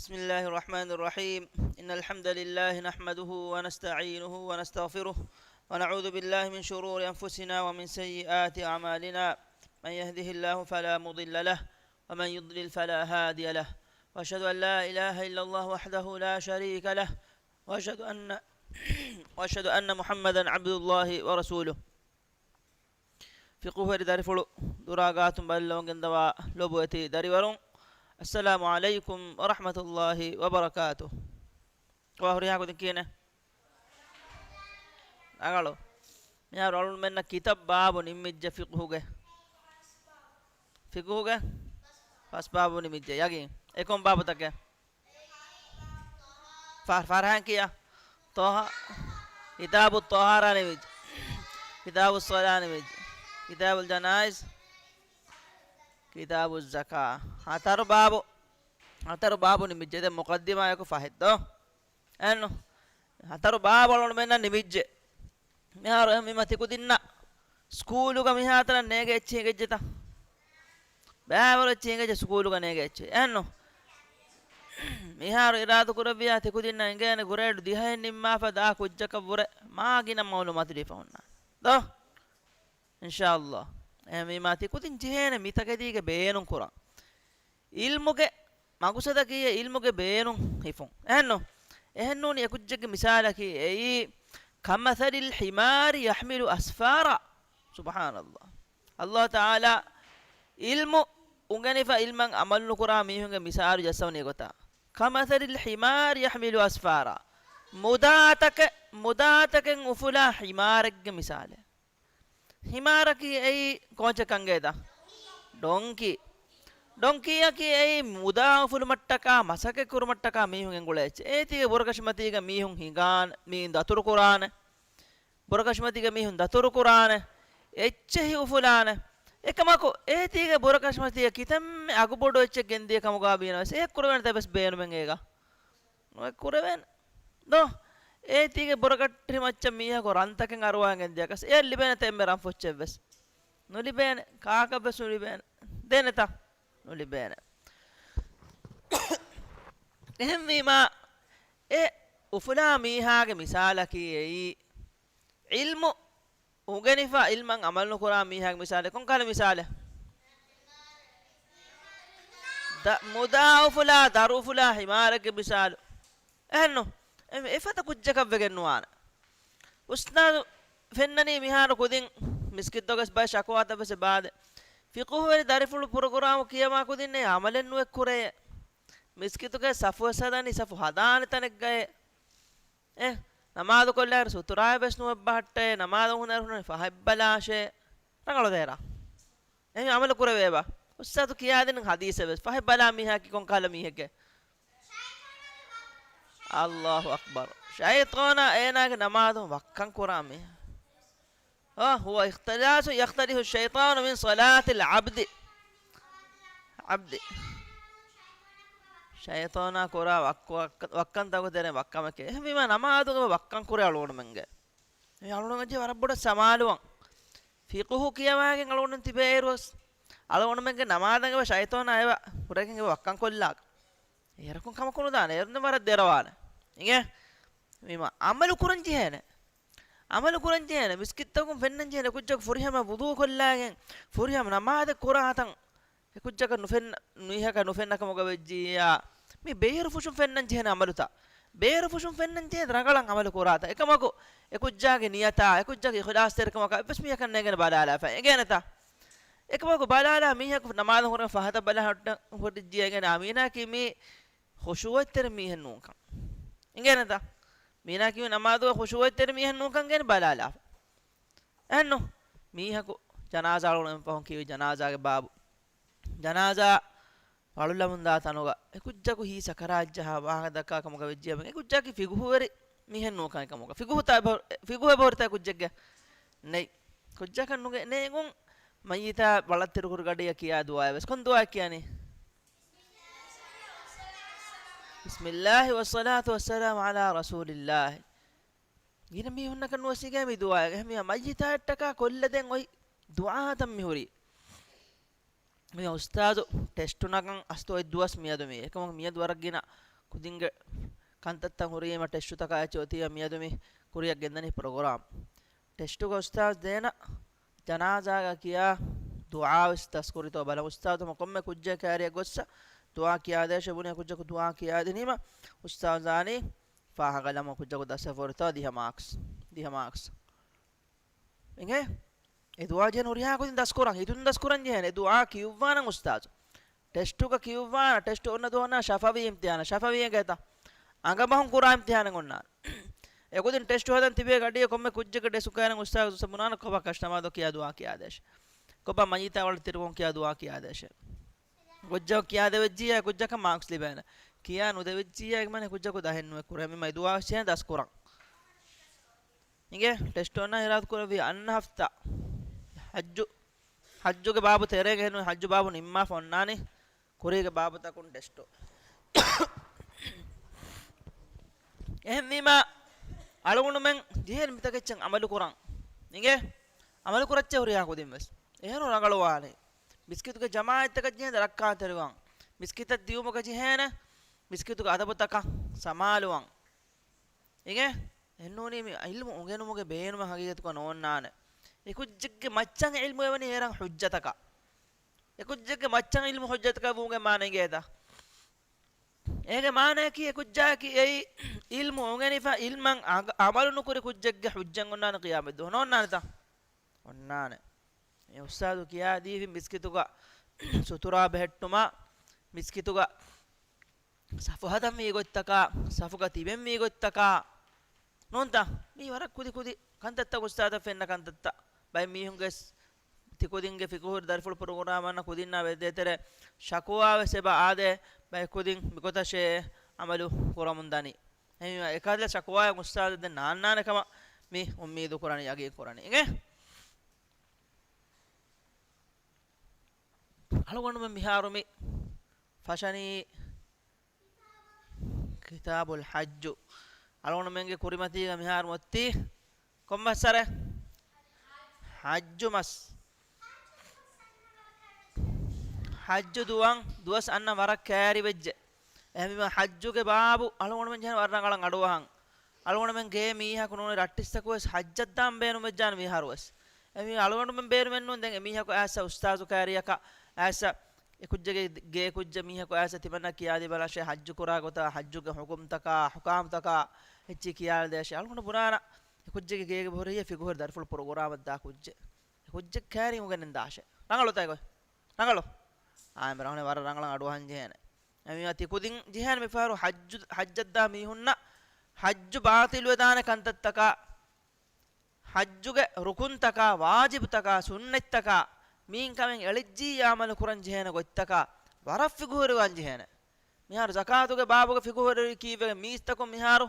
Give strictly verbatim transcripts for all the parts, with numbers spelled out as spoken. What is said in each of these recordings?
بسم الله الرحمن الرحيم. إن الحمد لله نحمده ونستعينه ونستغفره، ونعوذ بالله من شرور أنفسنا ومن سيئات أعمالنا. من يهده الله فلا مضل له، ومن يضلل فلا هادي له. وأشهد أن لا إله إلا الله وحده لا شريك له، وأشهد أن، وأشهد أن محمدا عبد الله ورسوله. ފިޤުހުވެރި ދަރިފުޅު ދުރާ ގާތުން ބައްލަވަން ގެންދަވާ ލޮބުވެތި ދަރިވަރުން، އައްސަލާމު ޢަލައިކުމް ވަރަޙްމަތުﷲި ވަބަރަކާތު. ކޮބާ ހުރިހާ ކުދިން ކިޔޭނެ؟ ރަނގަޅު. މިހާރު އަޅުމެންނަށް ކިތައް ބާބު ނިންމިއްޖެ ފިޤުހުގެ؟ ފިޤުހުގެ ފަސް ބާބު ނިމިއްޖެ. ޔަގީން. އެ ކޮން ބާބުތަކެއް؟ ފަ-، ފަރްހާން ކިޔާ. ޠަހާ-، ކިތާބު ޠަހާރާ ނިމިއްޖެ. ކިތާބު ޞަލާ ނިމިއްޖެ. ކިތާބުލް ޖަނާއިޒް. ކިތާބު ޒަކާ. ހަތަރު ބާބު. ހަތަރު ބާބު ނިމިއްޖެ. ދެން މުޤައްދިމާ އެކު ފަހެއް ދޯ؟ އެއްނު. ހަތަރު ބާބު އަޅުމެންނަށް ނިމިއްޖެ. މިހާރު އެހެން ވީމަ ތިކުދިންނަށް ސްކޫލުގަ މިހާތަނަށް ނޭގެ އެއްޗިހި ހިނގައްޖެތަ؟ ބައިވަރު އެއްޗިހި ހިނގައްޖެ ސްކޫލުގަ ނޭގެ އެއްޗިހި. އެއްނު. މިހާރު އިރާދަ ކުރެއްވިޔާ ތިކުދިންނަށް އިނގޭނެ ގްރޭޑް ދިހައެއް ނިންމާފަ ދާ ކުއްޖަކަށްވުރެ މާ ގިނަ މައުލޫމާތު ދީފަ ހުންނާނެ. ދޯ؟ އިންޝާﷲ. އެހެންވީމާ ތިކުދިން ޖެހޭނެ މިތަކެތީގެ ބޭނުން ކުރަން. ޢިލްމުގެ މަގުސަދަކީ އެ ޢިލްމުގެ ބޭނުން ހިފުން. އެހެންނު؟ އެހެންނޫނީ އެކުއްޖެއްގެ މިސާލަކީ އެއީ، كمثل الحمار يحمل أسفارا. ސުބްޙާނަﷲ. ﷲ ތަޢާލާ ޢިލްމު އުނގެނިފަ ޢިލްމަށް ޢަމަލު ނުކުރާ މީހުންގެ މިސާލު ޖައްސަވަނީ ގޮތަށް. كمثل الحمار يحمل أسفارا. މުދާތަކެއް، މުދާތަކެއް އުފުލާ ޙިމާރެއްގެ މިސާލެއް. ޙިމާރަކީ އެއީ ކޯޗެއް ކަންގޭތަ؟ ޑޮންކީ. ޑޮންކީއަކީ އެއީ މުދާ އުފުލުމަށްޓަކާ، މަސައްކަތް ކުރުމަށްޓަކާ މީހުން އެނގުޅޭ އެއްޗެއް. އޭތީގެ ބުރަކަށިމަތީގަ މީހުން ހިނގާން، މީހުން ދަތުރު ކުރާނެ. ބުރަކަށިމަތީގަ މީހުން ދަތުރު ކުރާނެ. އެއްޗެހި އުފުލާނެ. އެކަމަކު، އޭތީގެ ބުރަކަށިމަތީގަ ކިތަންމެ އަގުބޮޑު އެއްޗެއް ގެންދިޔަ ކަމުގަ ބީނަވެސް، އެ ކުރެވޭނެ ތަ ވެސް ބޭނުމެއް އޭގަ. ނުއެއް ކުރެވޭނެ. ދޯ؟ އޭތީގެ ބުރަކަށި މައްޗަށް މީހަކު ރަންތަކެއް އަރުވާ ގެންދިޔަކަސް، އެއަށް ލިބޭނެތަ އެންމެ ރަން ފޮއްޗެއްވެސް؟ ނުލިބޭނެ. ކާކަށްވެސް ނުލިބޭނެ. ދޭނެތަ؟ ނުލިބޭނެ. އެހެންވީމާ، އެ އުފުލާ މީހާގެ މިސާލަކީ އެއީ، ޢިލްމު އުނގެނިފަ ޢިލްމަށް ޢަމަލު ނުކުރާ މީހާގެ މިސާލެއް. ކޮންކަހަލަ މިސާލެއް؟ ދަ-، މުދާ އުފުލާ، ދަރު އުފުލާ ޙިމާރެއްގެ މިސާލު. އެހެންނު؟ އެ-، އެފަދަ ކުއްޖަކަށް ވެގެން ނުވާނެ. އުސްތާޛު ފެންނަނީ މިހާރު ކުދިން މިސްކިތްތަކުގަސް ބައެއް ޝަކުވާތައް ވެސް އެބާދެ. ފިޤުހުވެރި ދަރިފުޅު ޕްރޮގްރާމު ކިޔަވާ ކުދިންނޭ ޢަމަލެއް ނުއެއް ކުރޭ. މިސްކިތުގެ ސަފު ވެސް ހަދާނީ ސަފު ހަދާނެ ތަނެއްގައޭ. އެ، ނަމާދު ކޮށްލާއިރު ސުތުރާއެއް ވެސް ނުވެއްބަ ހައްޓޭ، ނަމާދު ހުންނައިރު ހުންނަނީ ފަހެއްބަލާށޭ. ރަނގަޅު ދޭރާ. އެހެން ޢަމަލު ކުރެވޭބަ؟ އުސްތާޛު ކިޔާދިން ޙަދީޘެއް ވެސް. ފަހެއްބަލާ މީހާ ކި ކޮންކަހަލަ މީހެއްގެ؟ ﷲ އަކްބަރު. ޝައިޠާނާ އޭނާގެ ނަމާދު ވައްކަން ކުރާ މީހާ. އާ، ހުވަ އިޚްތިލާސު ޔަޤްތަޟީހު ޝައިޠާނު މިން ޞަލާތިލް ޢަބްދި. ޢަބްދި. ޝައިޠާނާ ކުރާ ވައްކު-، ވައްކަ-، ވައްކަންތަކުގެ ތެރެއިން ވައްކަމެކޭ. އެހެންވީމާ ނަމާދުގަ ވައްކަން ކުރޭ އަޅުގަނޑުމެންގެ. އެ އަޅުގަނޑުމެން ވަރަށް ބޮޑަށް ސަމާލުވަން. ފިޤުހު ކިޔަވާގެން އަޅުގަނޑުމެން ތިބޭއިރުވެސް، އަޅުގަނޑުމެންގެ ނަމާދަށް އެބަ ޝައިޠާނާ އެބަ ހުރެގެން އެބަ ވައްކަން ކޮށްލާ. އޭރަކުން ކަމަކު ނުދާނެ. އޭރުން ވަރަށް ދެރަވާނެ. އިނގޭ؟ ވީމާ ޢަމަލު ކުރަން ޖެހޭނެ. ޢަމަލު ކުރަން ޖެހޭނެ. މިސްކިތްތަކުން ފެންނަން ޖެހޭނެ. ކުއްޖަކު ފުރިހަމަ ވުޟޫ ކޮށްލާގެން، ފުރިހަމަ ނަމާދެއް ކުރާތަން. އެ ކުއްޖަކަށް ނުފެންނަ، މީހަކަށް ނުފެންނަ ކަމުގަ ވެއްޖިއްޔާ، މި ބޭރު ފުށުން ފެންނަން ޖެހޭނެ ޢަމަލުތައް. ބޭރު ފުށުން ފެންނަން ޖެހޭ ރަނގަޅަށް ޢަމަލު ކުރާތަން. އެކަމަކު، އެ ކުއްޖާގެ ނިޔަތާ، އެ ކުއްޖާގެ އިޚްލާޞްތެރިކަމަކާ އެއްވެސް މީހަކަށް ނޭނގޭނެ ބަލާލާފަ. އެނގޭނެތަ؟ އެކަމަކު ބަލާލާ މީހަކު ނަމާދު ހުރެން ފަހަތަށް ބަލާ ހުއްޓަ-، ހުރިއްޖިއްޔާ އެނގޭނެ އާ މީނާއަކީ މީ ޚުޝޫޢަތްތެރި މީހެއް ނޫންކަން. އެނގޭނެތަ؟ މީނާއަކީ ނަމާދުގަ ޚުޝޫޢަތްތެރި މީހެއް ނޫންކަން ގެން ބަލާލާފަ. އެހެންނު؟ މީހަކު ޖަނާޒާ އަޅުގަނޑުމެން ފަހުން ކިޔުވި ޖަނާޒާގެ ބާބު. ޖަނާޒާ ވަޅުލަމުންދާ ތަނުގަ އެ ކުއްޖަކު ހީ ސަކަރާތް ޖަހާ ވާހަކަ ދައްކާ ކަމުގަ ވެއްޖިއްޔާ އެ ކުއްޖާއަކީ ފިޤުހުވެރި މީހެއް ނޫންކަން ކަމުގަ. ފިޤުހު ތަ-، ފިޤުހު އެބަހުރިތާ ކުއްޖެއްގެ؟ ނެތް. ކުއްޖަކަށް ނުގެ-، ނޭނގުން މައްޔިތާ ވަޅަށް ތިރުކުރި ގަޑިއަށް ކިޔާ ދުޢާއެއް ވެސް. ކޮން ދުޢާއެއް ކިޔަނީ؟ بسم الله والصلاة والسلام على رسول الله. ގިނަ މީހުންނަކަށް ނުވެސް އިނގޭ މި ދުޢާއެއް. އެހެންވީމާ މައްޔިތާއަށްޓަކާ ކޮށްލަދޭން އޮތް ދުޢާތައް މިހުރީ. މި އުސްތާޛު ޓެސްޓު ނަގަން އަސްތު އޮތް ދުވަސް މިއަދު މި. އެކަމަކު މިއަދު ވަރަށް ގިނަ ކުދިންގެ ކަންތައްތައް ހުރީމަ ޓެސްޓުތަކާ އެއްޗެއް އޮތީ މިއަދު މި ކުރިއަށް ގެންދަނީ ޕްރޮގްރާމް. ޓެސްޓުގަ އުސްތާޒް ދޭނަ ޖަނާޒާގަ ކިޔާ ދުޢާވެސް ދަސްކުރިތޯ ބަލަން. އުސްތާޒު ކޮންމެ ކުއްޖެއް ކައިރިއަށް ގޮއްސަ ދުޢާ ކިޔާދޭށޭ ބުނި ކުއްޖަކު ދުޢާ ކިޔާދިނީމަ އުސްތާޒާނީ ފާހަގަ ލަމު ކުއްޖަކު ދަސްވެފަ ހުރިތޯ ދިހަ މާކްސް. ދިހަ މާކްސް. އިނގޭ؟ އެ ދުޢާ ޖެހެން ހުރިހާ ކުދިން ދަސްކުރަން، ހިތުން ދަސްކުރަން ޖެހޭނެ. އެ ދުޢާ ކިޔުއްވާނަން އުސްތާޒު. ޓެސްޓުގަ ކިޔުއްވާނަ، ޓެސްޓު އޮންނަ ދުވަހުން ޝަފަވީ އިމްތިހާނަށް، ޝަފަވީ އެނގޭތަ؟ އަނގަބަހުން ކުރާ އިމްތިހާނެއް އޮންނާނެ. އެކުދިން ޓެސްޓު ހަދަން ތިބޭ ގަޑިއެއް ކޮންމެ ކުއްޖެއްގެ ޑެސްކު ކައިރިން އުސްތާޒު ބުނާނެ ކޮބާ ކަށި ނަމާދު ކިޔާ ދުޢާ ކިޔާދޭށޭ. ކޮބާ މައްޔިތާ ވަޅު ތިރިކޮން ކިޔާ ދުޢާ ކިޔާދޭށޭ. ކުއްޖަކު ކިޔާދެވެއްޖިއްޔާ ކުއްޖަކަށް މާކްސް ލިބޭނެ. ކިޔާ ނުދެވިއްޖިއްޔާ މަނެ ކުއްޖަކު ދަހެއް ނުވެ ކުރޭ. މި މައި ދުޢާ ވެސް ދަސްކުރަން. އިނގޭ ޓެސްޓު އޮންނާ އިރާދަ ކުރެއްވި އަންނަ ހަފްތާ ޙައްޖު، ޙައްޖުގެ ބާބު ތެރޭގަ ހެނު ޙައްޖު ބާބު ނިންމާފަ އޮންނާނީ ކުރީގެ ބާބުތަކުން ޓެސްޓު. އެހެންވީމާ އަޅުގަނޑުމެން ޖެހޭނެ މިތަކެއްޗަށް ޢަމަލު ކުރަން. އިނގޭ؟ ޢަމަލު ކުރައްޗޭ ހުރިހާ ކުދިން ވެސް. އެހެން ރަނގަޅުވާނެ. މިސްކިތުގެ ޖަމާޢަތްތަކަށް ޖެހޭނެ ރައްކާތެރިވާން. މިސްކިތަށް ދިޔުމުގަ ޖެހޭނެ މިސްކިތުގެ އަދަބުތަކަށް ސަމާލުވާން. އިނގޭ؟ އެހެންނޫނީ މި ޢިލްމު އުނގެނުމުގެ ބޭނުމެއް ހަގީގަތުގަ ނޯންނާނެ. އެކުއްޖެއްގެ މައްޗަށް ޢިލްމު އެވަނީ އޭރަށް ޙުއްޖަތަކަށް. އެކުއްޖެއްގެ މައްޗަށް ޢިލްމު ޙުއްޖަތަކަށް ވުމުގެ މާނަ އިނގޭތަ؟ އޭގެ މާނަޔަކީ އެކުއްޖާއަކީ އެއީ ޢިލްމު އުނގެނިފަ ޢިލްމަށް ޢަމަލު ނުކުރި ކުއްޖެއްގެ ޙުއްޖަތް އޮންނާނެ ޤިޔާމަތްދުވަހު. ނޯންނާނެތަ؟ އޮންނާނެ. މި އުސްތާޛު ކިޔާދީފި މިސްކިތުގަ ސުތުރާ ބެހެއްޓުމާ، މިސްކިތުގަ ސަފު ހަދަންވީ ގޮތްތަކާ، ސަފުގަ ތިބެންވީ ގޮތްތަކާ، ނޫންތަ؟ މީ ވަރަށް ކުދި ކުދި ކަންތައްތައް، އުސްތާޛަށް ފެންނަ ކަންތައްތައް. ބައެއް މީހުންގެ ތި ކުދިންގެ ފިޤުހު ދަރިފުޅު ޕްރޮގްރާމަށް އަންނަ ކުދިންނާ ވެދޭތެރޭ ޝަކުވާވެސް އެބަ އާދޭ، ބައެއް ކުދިން މިގޮތަށޭ ޢަމަލު ކުރަމުން ދަނީ. އެހެންވީމަ އެކަހަލަ ޝަކުވާއެއް އުސްތާޛަށް ދެން ނާންނާނެ ކަމަށް މި އުއްމީދު ކުރަނީ، ޔަގީން ކުރަނީ. އިނގޭ؟ އަޅުގަނޑުމެން މިހާރު މި ފަށަނީ ކިތާބުލް ޙައްޖު. އަޅުގަނޑުމެންގެ ކުރިމަތީގަ މިހާރު އޮތީ ކޮން މައްސަރެއް؟ ޙައްޖު މަސް. ޙައްޖު ދުވަން ދުވަސް އަންނަ ވަރަށް ކައިރިވެއްޖެ. އެހެންވީމަ ޙައްޖުގެ ބާބު އަޅުގަނޑުމެން ޖެހޭނެ ވަރަށް ރަނގަޅަށް އަޑުއަހަން. އަޅުގަނޑުމެން ގޭ މީހަކު ނޫނީ ރައްޓިއްސަކު ވެސް ޙައްޖަށް ދާން ބޭނުމެއްޖާނެ މިހާރު ވެސް. އެމީ އަޅުގަނޑުމެން ބޭނުމެއްނޫން. ދެން އެމީހަކު އައިސް އުސްތާޛު ކައިރިއަކަށް އައިސް އެކުއްޖެއްގެ ގޭ ކުއްޖެއް މީހަކު އައިސް ތިމަންނަ ކިޔާދީ ބަލަށޭ ޙައްޖު ކުރާ ގޮތާ، ޙައްޖުގެ ޙުކުމްތަކާ، ޙުކާމްތަކާ އެއްޗި ކިޔާދޭށޭ. އަޅުގަނޑު ބުނާނަ އެކުއްޖެއްގެ ގޭގެ ބުރެއްޔަ ފިޤުހު ދަރިފުޅު ޕްރޮގްރާމަށް ދާ ކުއްޖެއް. އެކުއްޖެއް ކައިރި އުނގެނެން ދާށޭ. ރަނގަޅުތަ އެގޮތް؟ ރަނގަޅު. އާ، އެމް ރަހުނެ ވަރަށް ރަނގަޅަށް އަޑުއަހަން ޖެހޭނެ. އެމީ ތި ކުދިން ޖެހޭނެ މިފަހަރު ޙައްޖު، ޙައްޖަށްދާ މީހުންނަށް ޙައްޖު ބާޠިލުވެދާނެ ކަންތައްތަކާ، ޙައްޖުގެ ރުކުންތަކާ، ވާޖިބުތަކާ، ސުންނަތްތަކާ މިއިން ކަމެއް އެޅިއްޖިއްޔާ ޢަމަލު ކުރަން ޖެހޭނެ ގޮތްތަކާ ވަރަށް ފިޤުހުވެރިވާން ޖެހޭނެ. މިހާރު ޒަކާތުގެ ބާބުގެ ފިޤުހުވެރިވެރި ކީއްވެގެން މީސްތަކުން މިހާރު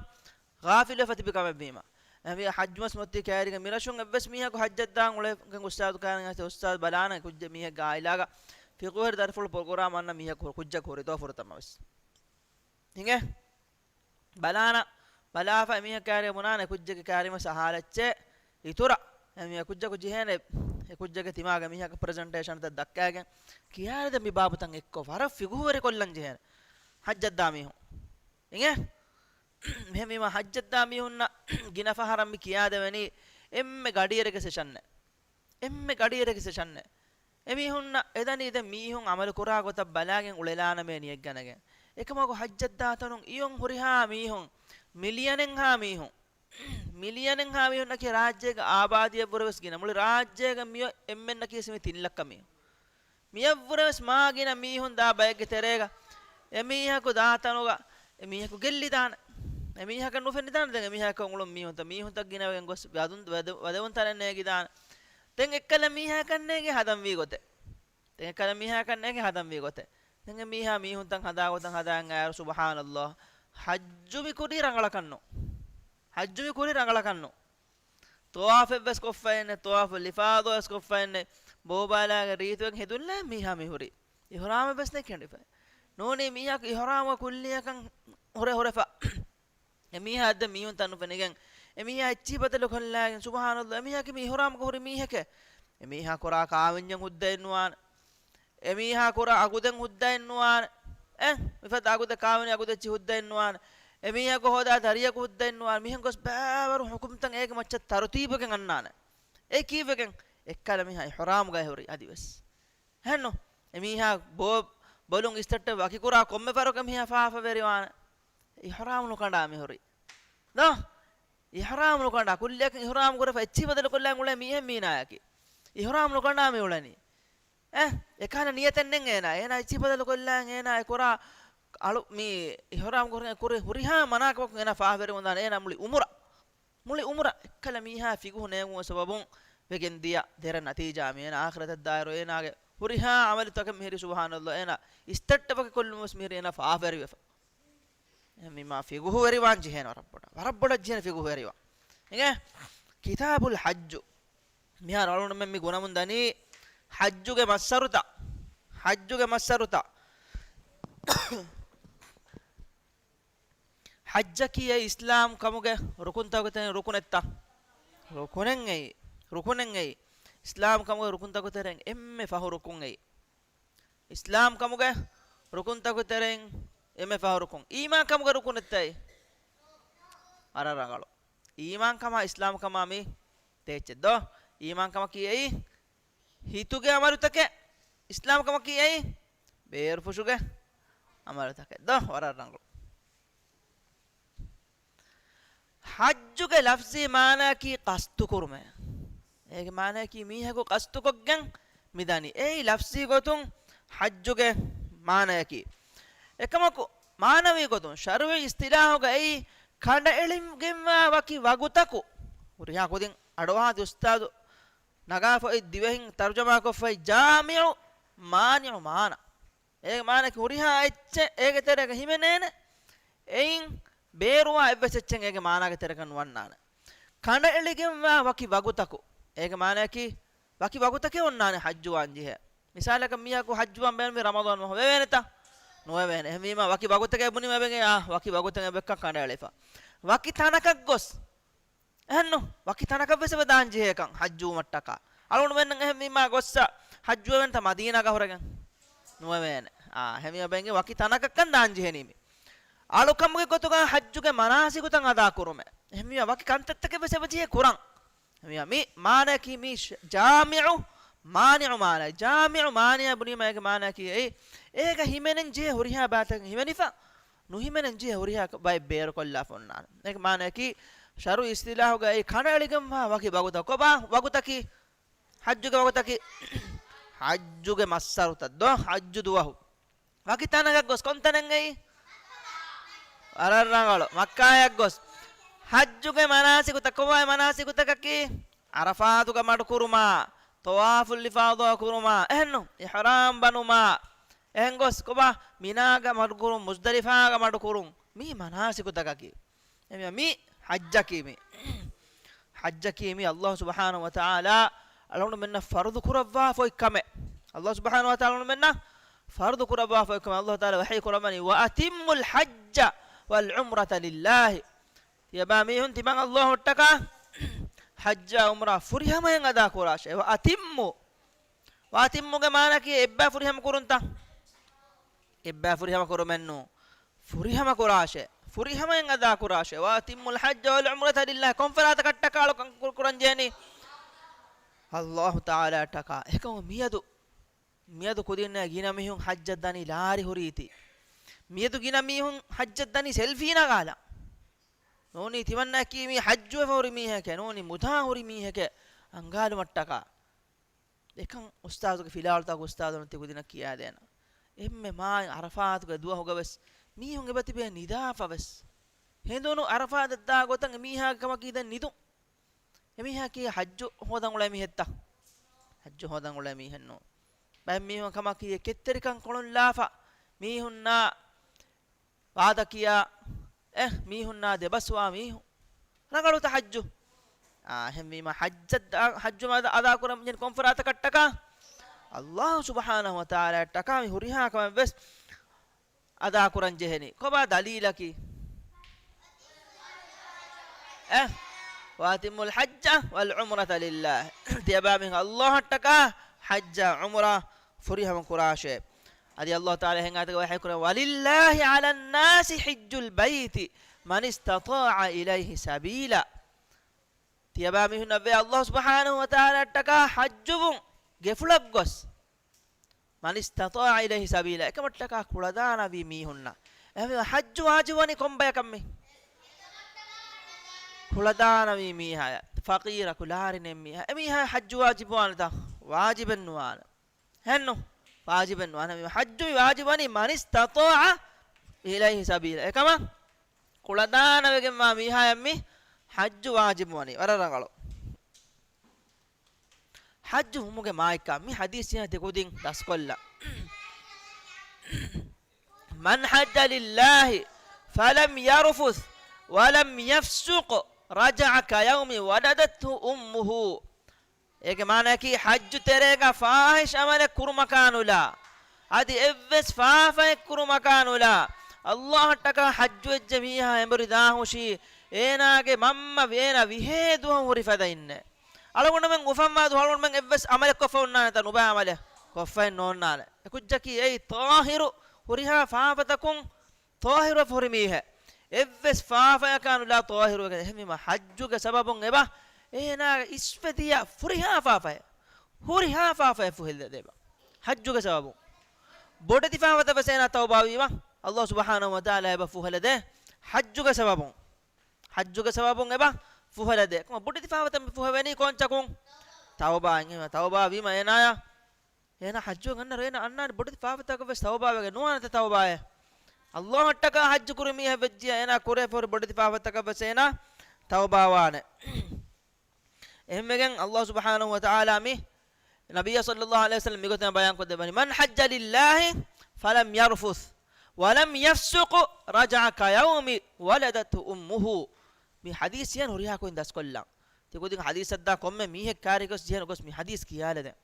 ޣާފިލުވެފަ ތިބި ކަމެއްވީމަ. އެހެންވީ ޙައްޖު މަސް މޮތީ ކައިރިގެ މިރަށުން އެއްވެސް މީހަކު ޙައްޖަށް ދާން އުޅޭ އުސްތާޛު ކާން އުސްތާޛު ބަލާނަ ކުއްޖެއް މީހެއްގެ ޢާއިލާގަ ފިޤުހުވެރި ދަރިފުޅު ޕްރޮގްރާމް އަންނަ މީހަކު ކުއްޖަކު ހުރިތޯ ފުރަތަމަ ވެސް. އިނގޭ؟ ބަލާނަ، ބަލާފަ އެމީހަކާ ކައިރި ބުނާނެ ކުއްޖެއްގެ ކައިރިމަސް އަހާލައްޗޭ އިތުރަށް. އެމީހަކު ކުއްޖަކު ޖެހޭނެ އެ ކުއްޖެއްގެ ތިމާގެ މީހަކަށް ޕްރެޒެންޓޭޝަންތައް ދައްކައިގެން ކިޔާދެ މި ބާބުތައް އެއްކޮށް ވަރަށް ފިޤުހުވެރިކޮށްލަން ޖެހޭނެ ޙައްޖަށްދާ މީހުން. އިނގޭ؟ މިހެންވީމަ ޙައްޖަށްދާ މީހުންނަށް ގިނަ ފަހަރަށް މި ކިޔާދެވެނީ އެންމެ ގަޑިއެރެގެ ސެޝަންއެއް. އެންމެ ގަޑިއެރެގެ ސެޝަންއެއް. އެމީހުންނަށް އެދަނީ ދެން މީހުން ޢަމަލު ކުރާ ގޮތަށް ބަލާގެން އުޅެލާނަމޭ ނިޔަތްގަނެގެން. އެކަމަކު ޙައްޖަށްދާ ތަނުން އިޔޮން ހުރިހާ މީހުން، މިލިޔަނެއްހާ މީހުން، މިލިޔަނެއްހާ މީހުންނަކީ ރާއްޖޭގެ އާބާދީއަށްވުރެ ވެސް ގިނަ. މުޅި ރާއްޖޭގަ މިއޮތް އެންމެންނަކީ ވެސް މި ތިން ލައްކަ މީހުން. މިއަށްވުރެ ވެސް މާ ގިނަ މީހުން ދާ ބައެއްގެ ތެރޭގަ އެމީހަކު ދާ ތަނުގަ އެމީހަކު ގެއްލިދާނެ. އެމީހަކަށް ނުފެނިދާނެ. ދެން އެމީހަކަށް އުޅުން މީހުންތައް، މީހުންތައް ގިނަވެގެން ގޮސް ވަދުން، ވަދެ، ވަދެވުން ތަނެއް ނޭގިދާނެ. ދެން އެއްކަލަ މީހާކަށް ނޭގެ ހަދަންވީ ގޮތެއް. ދެން އެއްކަލަ މީހާކަށް ނޭގެ ހަދަންވީ ގޮތެއް. ދެން އެ މީހާ މީހުންތައް ހަދާ ގޮތަށް ހަދާން އައިރު، ސުބްޙާނަﷲ، ޙައްޖު މި ކުރީ ރަނގަޅަކަށްނު. ޙައްޖު މި ކުރީ ރަނގަޅަކަށްނު. ޠަވާފެއްވެސް ކޮށްފައެއްނެ، ޠަވާފުލް އިފާޟާވެސް ކޮށްފައެއްނެ، ބޯބާލާގެ ރީތިވެގެން ހެދުންލާ މީހާ މިހުރީ. އިޙްރާމެއްވެސް ނެތް ކެނޑިފައި. ނޫނީ މީހާ އިޙްރާމު ކުއްލިއަކަށް ހުރެ ހުރެފަ. އެމީހާ އައްދެ މީހުންތައް ނުފެނިގެން، އެމީހާ އެއްޗިހި ބަދަލު ކޮށްލާގެން، ސުބްޙާނަﷲ، އެމީހާ ކި މީ އިޙްރާމުގަ ހުރި މީހެކޭ؟ އެމީހާ ކުރާ ކާވެންޏެއް ހުއްދައެއް ނުވާނެ. އެމީހާ ކުރާ އަގުދެއް ހުއްދައެއް ނުވާނެ. އެ، މިފަދަ އަގުދެއް ކާވެނި އަގުދެއްޗި ހުއްދައެއްނުވާނެ. އެ މީހަކު ހޯދާ ދަރިޔަކު ހުއްދައެއްނުވާނެ. މިހެން ގޮސް ބައިވަރު ހުކުމްތައް އޭގެ މައްޗަށް ތަރުތީބުވެގެން އަންނާނެ. އެ ކީއްވެގެން؟ އެއްކަލަ މީހާ އިޙްރާމުގައި ހުރި އަދިވެސް. އެހެންނު؟ އެ މީހާ ބޯ-، ބޮލުން އިސްތައްޓެ ވަކިކުރާ ކޮންމެ ފަހަރަކަށް މީހާ ފާފަވެރިވާނެ. އިޙްރާމް ނުކަނޑާ މިހުރީ. ދޯ؟ އިޙްރާމް ނުކަނޑާ، ކުއްލިއަކަށް އިޙްރާމް ކުރެފަ އެއްޗިހި ބަދަލުކޮށްލާން އުޅޭ މީހެއް މީނާޔަކީ. އިޙްރާމް ނުކަނޑާ މި އުޅެނީ. އެ، އެކަހަލަ ނިޔަތެއް ނެތް އޭނާ. އޭނާ އެއްޗިހި ބަދަލުކޮށްލާން އޭނާ އެ ކުރާ އަޅު މި އިޙްރާމް ކުރެ، ކުރެ ހުރިހާ މަނާކަމަކުން އޭނާ ފާފަވެރިވަންދާނެ. އޭނާ މުޅި އުމުރަށް. މުޅި އުމުރަށް އެއްކަލަ މީހާ ފިގުހު ނޭނގުމުގެ ސަބަބުން ވެގެން ދިޔަ ދެރަ ނަތީޖާ މި އޭނާ އާޚިރަތަށް ދާއިރު އޭނާގެ ހުރިހާ ޢަމަލުތަކެއް މިހިރީ ސުބްޙާނަﷲ އޭނާ އިސްތައްޓެވަކި ކޮށްލުމުން ވެސް މިހިރީ އޭނާ ފާފަވެރިވެފަ. އެހެންވީމާ ފިގުހުވެރިވާން ޖެހޭނެ ވަރަށް ބޮޑަށް. ވަރަށް ބޮޑަށް ޖެހޭނެ ފިގުހުވެރިވާން. އިނގޭ؟ ކިތާބުލް ޙައްޖު. މިހާރު އަޅުގަނޑުމެން މި ގުނަމުން ދަނީ ޙައްޖުގެ މައްސަރުތައް. ޙައްޖުގެ މައްސަރުތައް. ޙައްޖަކީ އެއީ އިސްލާމް ކަމުގެ ރުކުންތަކުގެ ތެރެއިން ރުކުނެއްތަ؟ ރުކުނެއް އެއީ. ރުކުނެއް އެއީ. އިސްލާމް ކަމުގެ ރުކުންތަކުގެ ތެރެއިން އެންމެ ފަހު ރުކުން އެއީ. އިސްލާމް ކަމުގެ ރުކުންތަކުގެ ތެރެއިން އެންމެ ފަހު ރުކުން. އީމާން ކަމުގެ ރުކުނެއްތަ އެއީ؟ ވަރަށް ރަނގަޅު. އީމާން ކަމާ އިސްލާމް ކަމާ މި ދޭއްޗެއް ދޯ؟ އީމާން ކަމަކީ އެއީ ހިތުގެ އަމަލުތަކެއް، އިސްލާމް ކަމަކީ އެއީ ބޭރުފުށުގެ އަމަލުތަކެއް ދޯ؟ ވަރަށް ރަނގަޅު. ޙައްޖުގެ ލަފްޒީ މާނައަކީ ޤަޞްދުކުރުމޭ. އޭގެ މާނައަކީ މީހަކު ޤަޞްދުކޮށްގެން މިދަނީ. އެއީ ލަފްޒީ ގޮތުން ޙައްޖުގެ މާނައަކީ. އެކަމަކު، މާނަވީ ގޮތުން، ޝަރުޢީ އިޞްޠިލާޙުގައި ކަނޑައެޅިގެންވާ ވަކި ވަގުތަކު، ހުރިހާ ކުދިން އަޑުއަހާ އުސްތާޛު ނަގާފަ އޮތް ދިވެހިން ތަރުޖަމާކޮށްފައި ޖާމިޢު މާނިޢު މާނަ. އޭގެ މާނައަކީ ހުރިހާ އެއްޗެއް އޭގެ ތެރޭގަ ހިމެނޭނެ. އެއިން ބޭރުވާ އެއްވެސް އެއްޗެއް އޭގެ މާނާގެ ތެރެކަށް ނުވަންނާނެ. ކަނޑައެޅިގެންވާ ވަކި ވަގުތަކު. އޭގެ މާނައަކީ ވަކި ވަގުތަކެއް އޮންނާނެ ޙައްޖުވާން ޖެހޭ. މިސާލަކަށް މީހަކު ޙައްޖުވާން ބޭނުމީ ރަމަޟާން މަހު ވެވޭނެތަ؟ ނުވެވޭނެ. އެހެންވީމާ ވަކި ވަގުތެއް ބުނީމަ ވެގެން އާ ވަކި ވަގުތެއް އެއްކަން ކަނޑައެޅިފަ. ވަކި ތަނަކަށް ގޮސް. އެހެންނު، ވަކި ތަނަކަށް ވެސް އެބަ ދާން ޖެހޭކަން ޙައްޖުވުމަށްޓަކާ. އަޅުގަނޑުމެންނަށް އެހެންވީމާ ގޮއްސަ ޙައްޖުވެވޭނެތަ މަދީނާގަ ހުރެގެން؟ ނުވެވޭނެ. އާ، އެހެންވީމާ ބެންގެ ވަކި ތަނަކަށްކަން ދާން ޖެހެނީ މި. އަޅުކަމުގެ ގޮތުގަ ޙައްޖުގެ މަނާސިކުތައް އަދާ ކުރުމެ. އެހެންވީމާ ވަކި ކަންތައްތަކެއް ވެސް އެބަ ޖެހޭ ކުރަން. އެހެންވީމާ މި މާނައަކީ މީ ޝަ-، ޖާމިޢު މާނިޢު މާނަ. ޖާމިޢު މާނިޢަށް ބުނީމާ އޭގެ މާނައަކީ އެއީ، އޭގަ ހިމެނެން ޖެހޭ ހުރިހާ ބައިތަކެއް ހިމެނިފަ، ނުހިމެނެން ޖެހޭ ހުރިހާ ބައެއް ބޭރުކޮށްލާފަ އޮންނާނެ. އޭގެ މާނައަކީ، ޝަރުޢީ އިޞްޠިލާޙުގައި ކަނޑައެޅިގެންވާ ވަކި ވަގުތަކު. ކޮބާ ވަގުތަކީ؟ ޙައްޖުގެ ވަގުތަކީ، ޙައްޖުގެ މައްސަރުތައް ދޯ؟ ޙައްޖު ދުވަހު. ވަކި ތަނަކަށް ގޮސް ކޮންތަނެއް އެއީ؟ ވަރަށް ރަނގަޅު. މައްކާޔަށް ގޮސް. ޙައްޖުގެ މަނާސިކުތައް ކޮބާ މަނާސިކުތަކަކީ؟ ޢަރަފާތުގަ މަޑުކުރުމާ، ޠަވާފުލް އިފާޟާ ކުރުމާ، އެހެންނު؟ އިޙްރާމް ބަނުމާ، އެހެން ގޮސް ކޮބާ؟ މިނާގަ މަޑުކުރުން، މުޒްދަލިފާގަ މަޑުކުރުން، މީ މަނާސިކުތަކަކީ. އެމީ، މީ ޙައްޖަކީ މީ. ޙައްޖަކީ މީ ﷲ ސުބްޙާނަހޫ ވަތަޢާލާ އަޅުގަނޑުމެންނަށް ފަރުޟު ކުރައްވާފަ އޮތް ކަމެއް. ﷲ ސުބްޙާނަހޫ ވަތަޢާލާ އަޅުގަނޑުމެންނަށް ފަރުޟު ކުރައްވާފަ އޮތް ކަމެއް. ﷲ ތަޢާލާ ވަޙީ ކުރައްވަނީ، "وأتموا الحج والعمرة لله." ތިޔަބައިމީހުން ތިމަން ﷲ އަށްޓަކާ ޙައްޖާ ޢުމްރާ ފުރިހަމައިން އަދާ ކުރާށޭ. وأتموا. وأتموا ގެ މާނައަކީ އެއްބައި ފުރިހަމަ ކުރުންތަ؟ އެއްބައި ފުރިހަމަ ކުރުމެއްނޫ. ފުރިހަމަ ކުރާށޭ. ފުރިހަމައިން އަދާ ކުރާށޭ. وأتموا الحج والعمرة لله. ކޮން ފަރާތަކަށްޓަކާ އަޅުކަން ކުރ-، ކުރަން ޖެހެނީ؟ ﷲ ތަޢާލާއަށްޓަކާ. އެކަމު މިއަދު، މިއަދު ކުދިންނަށް ގިނަ މީހުން ޙައްޖަށް ދަނީ ލާރި ހުރީތީ. މިއަދު ގިނަ މީހުން ޙައްޖަށް ދަނީ ސެލްފީ ނަގާލަން. ނޫނީ ތިމަންނައަކީ މީ ޙައްޖުވެފަ ހުރި މީހެކޭ، ނޫނީ މުދާ ހުރި މީހެކޭ އަންގާލުމަށްޓަކާ. އެކަން އުސްތާޛުގެ ފިލާވަޅުތަކު އުސްތާޛުން ތި ކުދިންނަށް ކިޔާދޭނަން. އެންމެ މާތް ޢަރަފާތުގެ ދުވަހުގަވެސް މީހުން އެބަތިބޭ ނިދާފަވެސް. ހެނދުނު ޢަރަފާތަށް ދާ ގޮތަށް އެމީހާގެ ކަމަކީ ދެން ނިދުން. އެމީހާއަކީ ޙައްޖު ހޯދަން އުޅޭ މީހެއްތަ؟ ޙައްޖު ހޯދަން އުޅޭ މީހެއްނޫން. ބައެއް މީހުން ކަމަކީ ކެތްތެރިކަން ކޮޅުން ލާފަ މީހުންނާ ވާދަ ކިޔާ، އެ، މީހުންނާ ދެބަސްވާ މީހުން. ރަނގަޅުތަ ޙައްޖު؟ އާ، އެހެންވީމަ ޙައްޖަށް ދާ-، ޙައްޖު އަދާ ކުރަން ކޮން ފަރާތަކަށްޓަކާ؟ ﷲ ސުބްޙާނަހޫ ވަތަޢާލާއަށްޓަކާ މި ހުރިހާ ކަމެއް ވެސް އަދާ ކުރަން ޖެހެނީ. ކޮބާ ދަލީލަކީ؟ އެ، "وأتموا الحج والعمرة لله." ތިޔަބައިމީހުން ﷲ އަށްޓަކާ ޙައްޖާ ޢުމްރާ ފުރިހަމަ ކުރާށޭ. އަދި ﷲ ތަޢާލާ އެހެން އާޔަތެއް ވަޙީ ކުރަން، "ولله على الناس حج البيت من استطاع إليه سبيلا." ތިޔަބައިމީހުންނަށްވޭ ﷲ ސުބްޙާނަހޫ ވަތަޢާލާއަށްޓަކާ ޙައްޖުވުން ގެފުޅަށް ގޮސް، "من استطاع إليه سبيلا" އެކަމަށްޓަކާ ކުޅަދާނަވި މީހުންނަށް. އެހެންވީމަ ޙައްޖު ވާޖިބުވަނީ ކޮންބަޔަކަށްމި؟ ކުޅަދާނަވި މީހާޔަށް، ފަޤީރަކު ލާރިނެއް މީހާ، އެމީހާ ޙައްޖު ވާޖިބުވާނެތަ؟ ވާޖިބެއް ނުވާނެ. އެހެންނު؟ ވާޖިބެއް ނުވާނެ. ޙައްޖު ވާޖިބުވަނީ "من استطاع إليه سبيلا". އެކަމަށް ކުޅަދާނަވެގެންވާ މީހާޔަށްމި ޙައްޖު ވާޖިބުވަނީ. ވަރަށް ރަނގަޅު. ޙައްޖު ވުމުގެ މާތްކާ މި ޙަދީޘް ތިކުދިން ދަސްކޮށްލަން. "من حج لله فلم يرفث ولم يفسق رجع كيوم ولدته أمه." އޭގެ މާނައަކީ، ޙައްޖު ތެރޭގަ ފާޙިޝް ޢަމަލެއް ކުރުމަކާ ނުލާ، އަދި އެއްވެސް ފާފައެއް ކުރުމަކާ ނުލާ، ﷲ އަށްޓަކާ ޙައްޖު ވެއްޖެ މީހާ އެނބުރި ދާހުށީ، އޭނާގެ މަންމަ އޭނާ ވިހޭ ދުވަހު ހުރި ފަދައިންނޭ. އަޅުގަނޑުމެން އުފަންވާ ދުވަހު އަޅުގަނޑުމެން އެއްވެސް ޢަމަލެއް ކޮށްފަ އޮންނާނެތަ؟ ނުބައި ޢަމަލެއް ކޮށްފައެއް ނޯންނާނެ. އެކުއްޖަކީ އެއީ ޠާހިރު، ހުރިހާ ފާފަތަކުން ޠާހިރުވެފަ ހުރި މީހެއް. އެއްވެސް ފާފަޔަކާ ނުލާ ޠާހިރުވެގެން. އެހެންވީމަ ޙައްޖުގެ ސަބަބުން އެބަ އޭނާގެ އިސްފެދިޔަ ހުރިހާ ފާފައެއް، ހުރިހާ ފާފައެއް ފުހެލިދޭ އެބަ. ޙައްޖުގެ ސަބަބުން. ބޮޑެތި ފާފަތައް ވެސް އޭނާ ތައުބާވީމަ، ﷲ ސުބްޙާނަހޫ ވަތަޢާލާ އެބަ ފުހެލެދޭ ޙައްޖުގެ ސަބަބުން. ޙައްޖުގެ ސަބަބުން އެބަ ފުހެލެދޭ. ކޮން ބޮޑެތި ފާފަތައް ފުހެވެނީ ކޯންޗަކުން؟ ތައުބާ. ތައުބާވީމަ އޭނާޔަށް އޭނާ ޙައްޖު ގަންނަ ރޭނަ އަންނާނެ ބޮޑެތި ފާފަތަކަށް ވެސް ތައުބާވެގެން ނުވާނެތަ ތައުބާއެއް؟ ﷲ އަށްޓަކާ ޙައްޖު ކުރި މީހެއް ވެއްޖިޔާ އޭނާ ކުރެފަ ހުރި ބޮޑެތި ފާފަތަކަށް ވެސް އޭނާ ތައުބާވާނެ. އެހެންވެގެން ﷲ ސުބްޙާނަހޫ ވަތަޢާލާ މި ނަބިއްޔާ ޞައްލައްލާހު ޢަލައިހި ވަސައްލަމް މިގޮތަށް ބަޔާން ކޮށްދެއްވަނީ، "من حج لله فلم يرفث ولم يفسق رجع كيوم ولدته أمه." މި ޙަދީޘް ހުރިހާ ކުދިން ދަސްކޮށްލަން. ތިކުދިން ޙަދީޘަށްދާ ކޮންމެ މީހެއް ކާރި ގޮސް ޖެހޭނެ ގޮސް މި ޙަދީޘް ކިޔާލަދެން.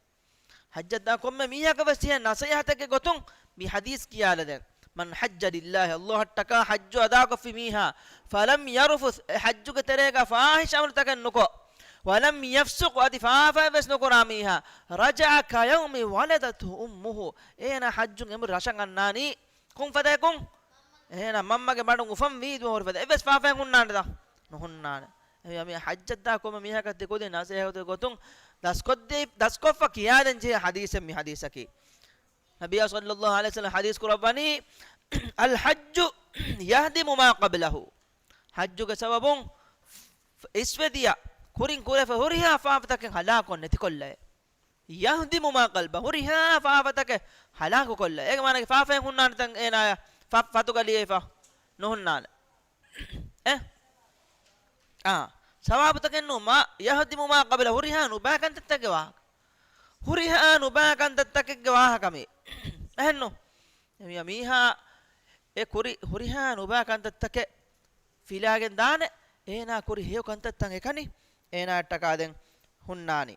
ޙައްޖަށްދާ ކޮންމެ މީހަކަށް ވެސް ޖެހޭ ނަޞޭޙަތެއްގެ ގޮތުން މި ޙަދީޘް ކިޔާލަދެން. "من حج لله" ﷲ އަށްޓަކާ ޙައްޖު އަދާކޮށްފި މީހާ، "فلم يرفث" އެ ޙައްޖުގެ ތެރޭގަ ފާޙިޝް ޢަމަލުތަކެއް ނުކޮށް، "ولم يفسق" އަދި ފާފައެއް ވެސް ނުކުރާ މީހާ، "رجع كيوم ولدته أمه" އޭނާ ޙައްޖުން އެނބުރި ރަށަށް އަންނާނީ ކޮން ފަދައަކުން؟ އޭނާ މަންމަގެ މަޑުން އުފަންވީ ދުވަހު ހުރި ފަދަ. އެއްވެސް ފާފައެއް ހުންނާނެތަ؟ ނުހުންނާނެ. އެހެންވީމަ މި ޙައްޖަށްދާ ކޮންމެ މީހަކަށް ތިކުދިން ނަޞޭޙަތުގެ ގޮތުން ދަސްކޮށްދޭ، ދަސްކޮށްފަ ކިޔާދޭން ޖެހޭ ޙަދީޘެއް މި ޙަދީޘަކީ. ނަބިއްޔާ ޞައްލައްލާހު ޢަލައިހި ވަސައްލަމް ޙަދީޘް ކުރައްވަނީ، "الحج يهدم ما قبله." ޙައްޖުގެ ސަބަބުން އިސްވެދިޔަ ކުރިން ކުރެފަ ހުރިހާ ފާފަތަކެއް ހަލާކުކޮށް ނެތިކޮށްލައޭ. "يهدم ما قبله." ހުރިހާ ފާފަތަކެއް ހަލާކުކޮށްލަ. އޭގެ މާނައަކީ ފާފައެއް ހުންނާނެތަ އޭނާޔަށް ފަ-، ފަތުގަ ލިޔެފަ؟ ނުހުންނާނެ. އެ؟ އާ. ސަވާބުތަކެއް ނޫން. "ما يهدم ما قبله." ހުރިހާ ނުބައި ކަންތައްތަކެއް ވާހަކަ. ހުރިހާ ނުބައި ކަންތައްތަކެއްގެ ވާހަކަ މީ. އެހެންނު؟ މީހާ އެ ކުރި ހުރިހާ ނުބައި ކަންތައްތަކެއް ފިލާގެން ދާނެ. އޭނާ ކުރި ހެޔޮ ކަންތައްތައް އެކަނި އޭނާއަށްޓަކާ ދެން ހުންނާނީ.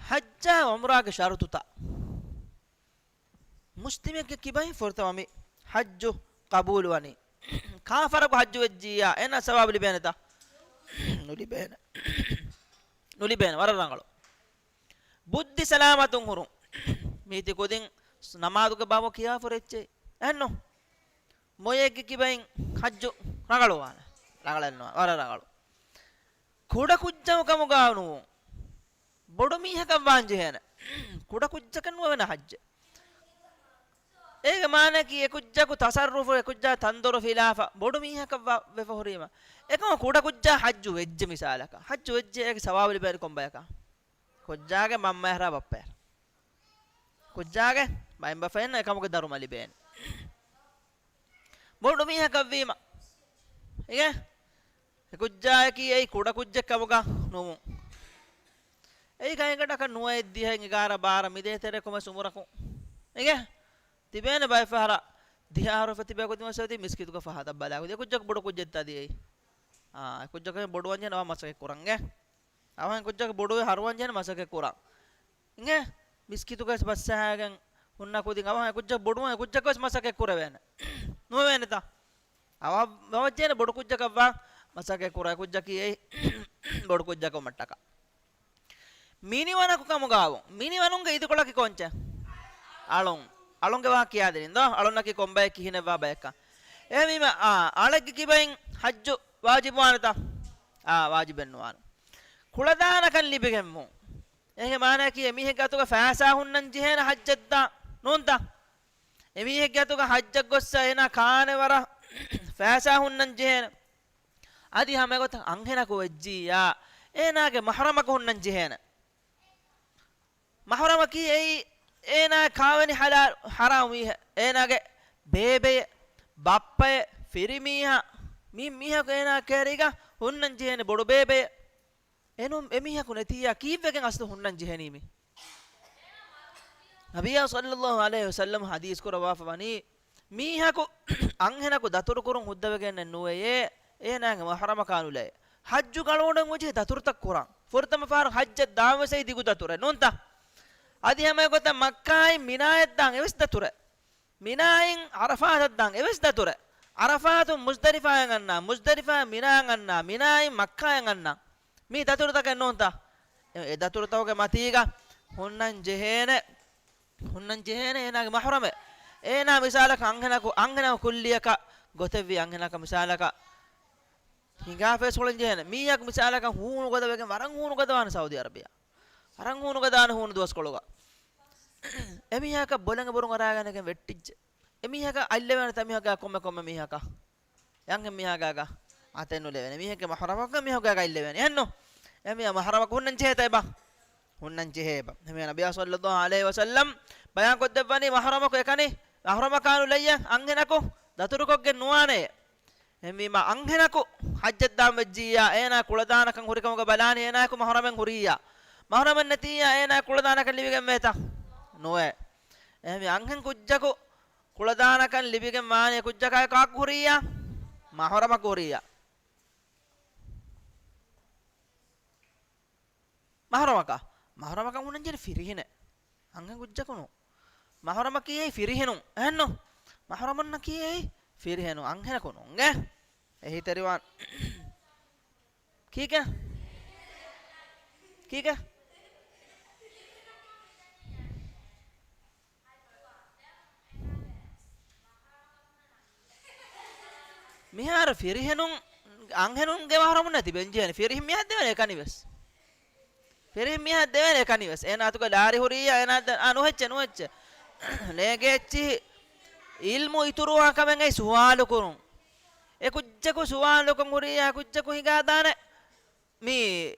ޙައްޖާ ޢުމްރާގެ ޝަރުޠުތައް. މުސްލިމެއްގެ ކިބައިން ފުރަތަމަ މި ޙައްޖު ޤަބޫލުވަނީ. ކާފަރަކު ޙައްޖު ވެއްޖިއްޔާ، އޭނާ ސަވާބު ލިބޭނެތަ؟ ނުލިބޭނެ. ނުލިބޭނެ. ވަރަށް ރަނގަޅު. ބުއްދި ސަލާމަތުން ހުރުން. މީތި ކުދިން ނަމާދުގެ ބާބު ކިޔާފަ ހުރެއްޗޭ. އެހެންނު؟ މޮޔައެއްގެ ކިބައިން ޙައްޖު ރަނގަޅުވާނެ. ރަނގަޅެއްނުވާ. ވަރަށް ރަނގަޅު. ކުޑަކުއްޖަކު ކަމުގަ ނޫން. ބޮޑު މީހަކަށް ވާން ޖެހޭނެ. ކުޑަކުއްޖަކަށް ނުވެވޭނެ ޙައްޖެއް. އޭގެ މާނައަކީ އެކުއްޖަކު ތަޞައްރުފު، އެކުއްޖާ ތަންދޮރު ފިލާފަ، ބޮޑު މީހަކަށް ވެ-، ވެފަ ހުރީމަ. އެކަމަ ކުޑަކުއްޖާ ޙައްޖު ވެއްޖެ މިސާލަކަށް. ޙައްޖު ވެއްޖެ އޭގެ ސަވާބު ލިބޭނެ ކޮންބަޔަކަށް؟ ކުއްޖާގެ މަންމަޔަށް ބައްޕަޔަށް. ކުއްޖާގެ މައިންބަފައިންނަށް އެކަމުގެ ދަރުމަ ލިބޭނެ. ބޮޑު މީހަކަށްވީމަ. އިގެ؟ އެކުއްޖާއަކީ އެއީ ކުޑަކުއްޖެއް ކަމުގަ ނުވުން. އެއީ ގައިގަނޑަކަށް ނުވައެއް ދިހައިން އެގާރަ ބާރަ މި ދޭތެރޭ ކޮމެސް އުމުރަކުން. އިގެ؟ ތިބޭނެ ބައެއް ފަހަރަށް ދިހަ އަހަރު ފަ ތިބޭ ގޮތި މަސައްކަތް މިސްކިތުގަ ފަހަތަށް ބަލާ ގޮތި. އެކުއްޖަކު ބޮޑު ކުއްޖެއްތަ ދިޔައީ؟ އާ، އެކުއްޖަކު ބޮޑުވަން ޖެހޭނެ އަވަހަށް މަސައްކަތް ކުރަން އެ. އަވަހަށް ކުއްޖަކު ބޮޑުވެ ހަރުވަން ޖެހޭނެ މަސައްކަތް ކުރަން. އިނގޭ؟ މިސްކިތުގަ ބަސްއަހާގެން ހުންނަ ކުދިން އަވަހަށް އެކުއްޖަކު ބޮޑުވަން އެކުއްޖަކު ވެސް މަސައްކަތް ކުރެވޭނެ. ނުވެވޭނެތަ؟ އަވަހަށް ވަވަށް ޖެހޭނެ ބޮޑު ކުއްޖަކަށް ވާ މަސައްކަތް ކުރާ ކުއްޖަކީ އެއީ ބޮޑު ކުއްޖަކު މައްޓަކަ. މިނިވަނަކު ކަމުގައު، މިނިވަނުންގެ އިދިކޮޅަކީ ކޮންޗެއް؟ އަޅުން. އަޅުންގެ ވާހަކަ ކިޔާދެނީ ދޯ؟ އަޅުންނަކީ ކޮންބައެއް ކިހިނެއްވާ ބަޔަކަށް. އެހެންވީމަ، އާ، އަޅެއްގެ ކިބައިން ޙައްޖު ވާޖިބުވާނެތަ؟ އާ، ވާޖިބެއް ނުވާނެ. ކުޅަދާނަކަން ލިބިގެންވުން. އޭގެ މާނައަކީ އެމީހެއްގެ އަތުގަ ފައިސާ ހުންނަން ޖެހޭނެ ޙައްޖަށްދާ ނޫންތަ؟ އެމީހެއްގެ އަތުގަ ޙައްޖަށް ގޮއްސަ އޭނާ ކާނެ ވަރަށް ފައިސާ ހުންނަން ޖެހޭނެ. އަދި ހަމަ އެގޮތަށް އަންހެނަކު ވެއްޖިއްޔާ، އޭނާގެ މަޙްރަމަކު ހުންނަން ޖެހޭނެ. މަޙްރަމަކީ އެއީ، އޭނާ ކާވެނި ޙަލާ-، ޙަރާމް މީހެއް. އޭނާގެ ބޭބެއެއް، ބައްޕައެއް، ފިރިމީހާ، މި މީހަކު އޭނާ ކައިރީގަ ހުންނަން ޖެހޭނެ ބޮޑު ބޭބެއެއް. އެނޫން އެމީހަކު ނެތިއްޔާ ކީއްވެގެން އަސްލު ހުންނަން ޖެހެނީ މި؟ ނަބިއްޔާ ޞައްލައްލާހު ޢަލައިހި ވަސައްލަމަ ޙަދީޘް ކުރައްވާފަ ވަނީ، މީހަކު އަންހެނަކު ދަތުރުކުރުން ހުއްދަވެގެންނެއް ނުވެޔޭ، އޭނާގެ މަޙްރަމަކާ ނުލަޔޭ. ޙައްޖު ގަޅުވަޑައިގެން އޮތީ ދަތުރުތައް ކުރަން. ފުރަތަމަ ފަހަރު ޙައްޖަށް ދާން ވެސް އެއީ ދިގު ދަތުރެއް ނޫންތަ؟ އަދި ހަމަ އެގޮތަށް މައްކާއިން މިނާޔަށް ދާން އެވެސް ދަތުރެއް. މިނާއިން ޢަރަފާތަށް ދާން އެވެސް ދަތުރެއް. ޢަރަފާތުން މުޒްދަލިފާޔަށް އަންނާން، މުޒްދަލިފާއިން މިނާއަށް އަންނާން، މިނާއިން މައްކާޔަށް އަންނާން. މީ ދަތުރުތަކެއް ނޫންތަ؟ އެ، އެ ދަތުރުތަކުގެ މަތީގަ ހުންނަން ޖެހޭނެ، ހުންނަން ޖެހޭނެ އޭނާގެ މަޙްރަމެއް. އޭނާ މިސާލަކަށް އަންހެނަކު، އަންހެނަކު ކުއްލިއަކަށް ގޮތެއްވި އަންހެނަކަށް މިސާލަކަށް ހިނގާފަ ވެސް ހުޅަން ޖެހޭނެ. މީހަކު މިސާލަކަށް ހޫނު ގަދަވެގެން ވަރަށް ހޫނު ގަދަވާނެ ސައުދީ ޢަރަބިޔާ. ވަރަށް ހޫނު ގަދަވާނެ ހޫނު ދުވަސްކޮޅުގަ. އެމީހަކަށް ބޮލަށް ބުރުން އަރާގަނެގެން ވެއްޓިއްޖެ. އެމީހަކަށް އަތްލެވޭނެތަ މީހަކާ ކޮންމެ ކޮންމެ މީހަކަށް؟ އެ އަންހެން މީހާގާ އަތެއް ނުލެވޭނެ. މީހެއްގެ މަޙްރަމަކަށް މީހަކާ އަތްލެވޭނެ. އެހެންނު؟ އެމީހާ މަޙްރަމަކު ހުންނަން ޖެހޭތަ އެބަ؟ ހުންނަން ޖެހޭ އެބަ. އެމީހާ ނަބިއްޔާ ޞައްލައްލާހު ޢަލައިހި ވަސައްލަމް ބަޔާން ކޮށްދެއްވަނީ މަޙްރަމަކު އެކަނި، މަޙްރަމަކާ ނުލައްޔަ އަންހެނަކު ދަތުރުކޮށްގެން ނުވާނެ. އެހެންވީމަ، އަންހެނަކު ޙައްޖަށް ދާން ވެއްޖިއްޔާ، އޭނާ ކުޅަދާނަކަން ހުރިކަމުގަ ބަލާނީ އޭނާއަކު މަޙްރަމެއް ހުރިއްޔާ. މަޙްރަމެއް ނެތިއްޔާ، އޭނާ ކުޅަދާނަކަން ލިބިގެން ވޭތަ؟ ނުވޭ. އެހެންވީ، އަންހެން ކުއްޖަކު ކުޅަދާނަކަން ލިބިގެން ވާނީ ކުއްޖަކާއެކު ކާކު ހުރިއްޔާ؟ މަޙްރަމަކު ހުރިއްޔާ. މަޙްރަމަކަށް، މަޙްރަމަކަށް ހުންނަންޖެހޭ ފިރިހެނެއް. އަންހެން ކުއްޖަކު ނޫން. މަޙްރަމަކީ އެއީ ފިރިހެނުން. އެހެންނު؟ މަޙްރަމުންނަކީ އެއީ ފިރިހެނުން. އަންހެނަކު ނޫން. އެ؟ އެހީތެރިވާން. ކީކޭ؟ ކީކޭ؟ މިހާރު ފިރިހެނުން، އަންހެނުންގެ މަޙްރަމުންނަށް ތިބެން ޖެހޭނެ. ފިރިހެން މީހާ ދެވޭނެ އެކަނިވެސް. ފިރިހެން މީހާ ދެވޭނެ އެކަނިވެސް. އޭނާ އަތުގަ ލާރި ހުރިއްޔާ، އޭނާ ދެ-، އާ، ނުހެއްޗެއް، ނުހެއްޗެއް. ނޭގޭ އެއްޗިހި ޢިލްމު އިތުރުވާ ކަމެއް އެއީ ސުވާލު ކުރުން. އެ ކުއްޖަކު ސުވާލުކޮށް ހުރިއްޔާ، އެ ކުއްޖަކު ހިނގާދާނެ މި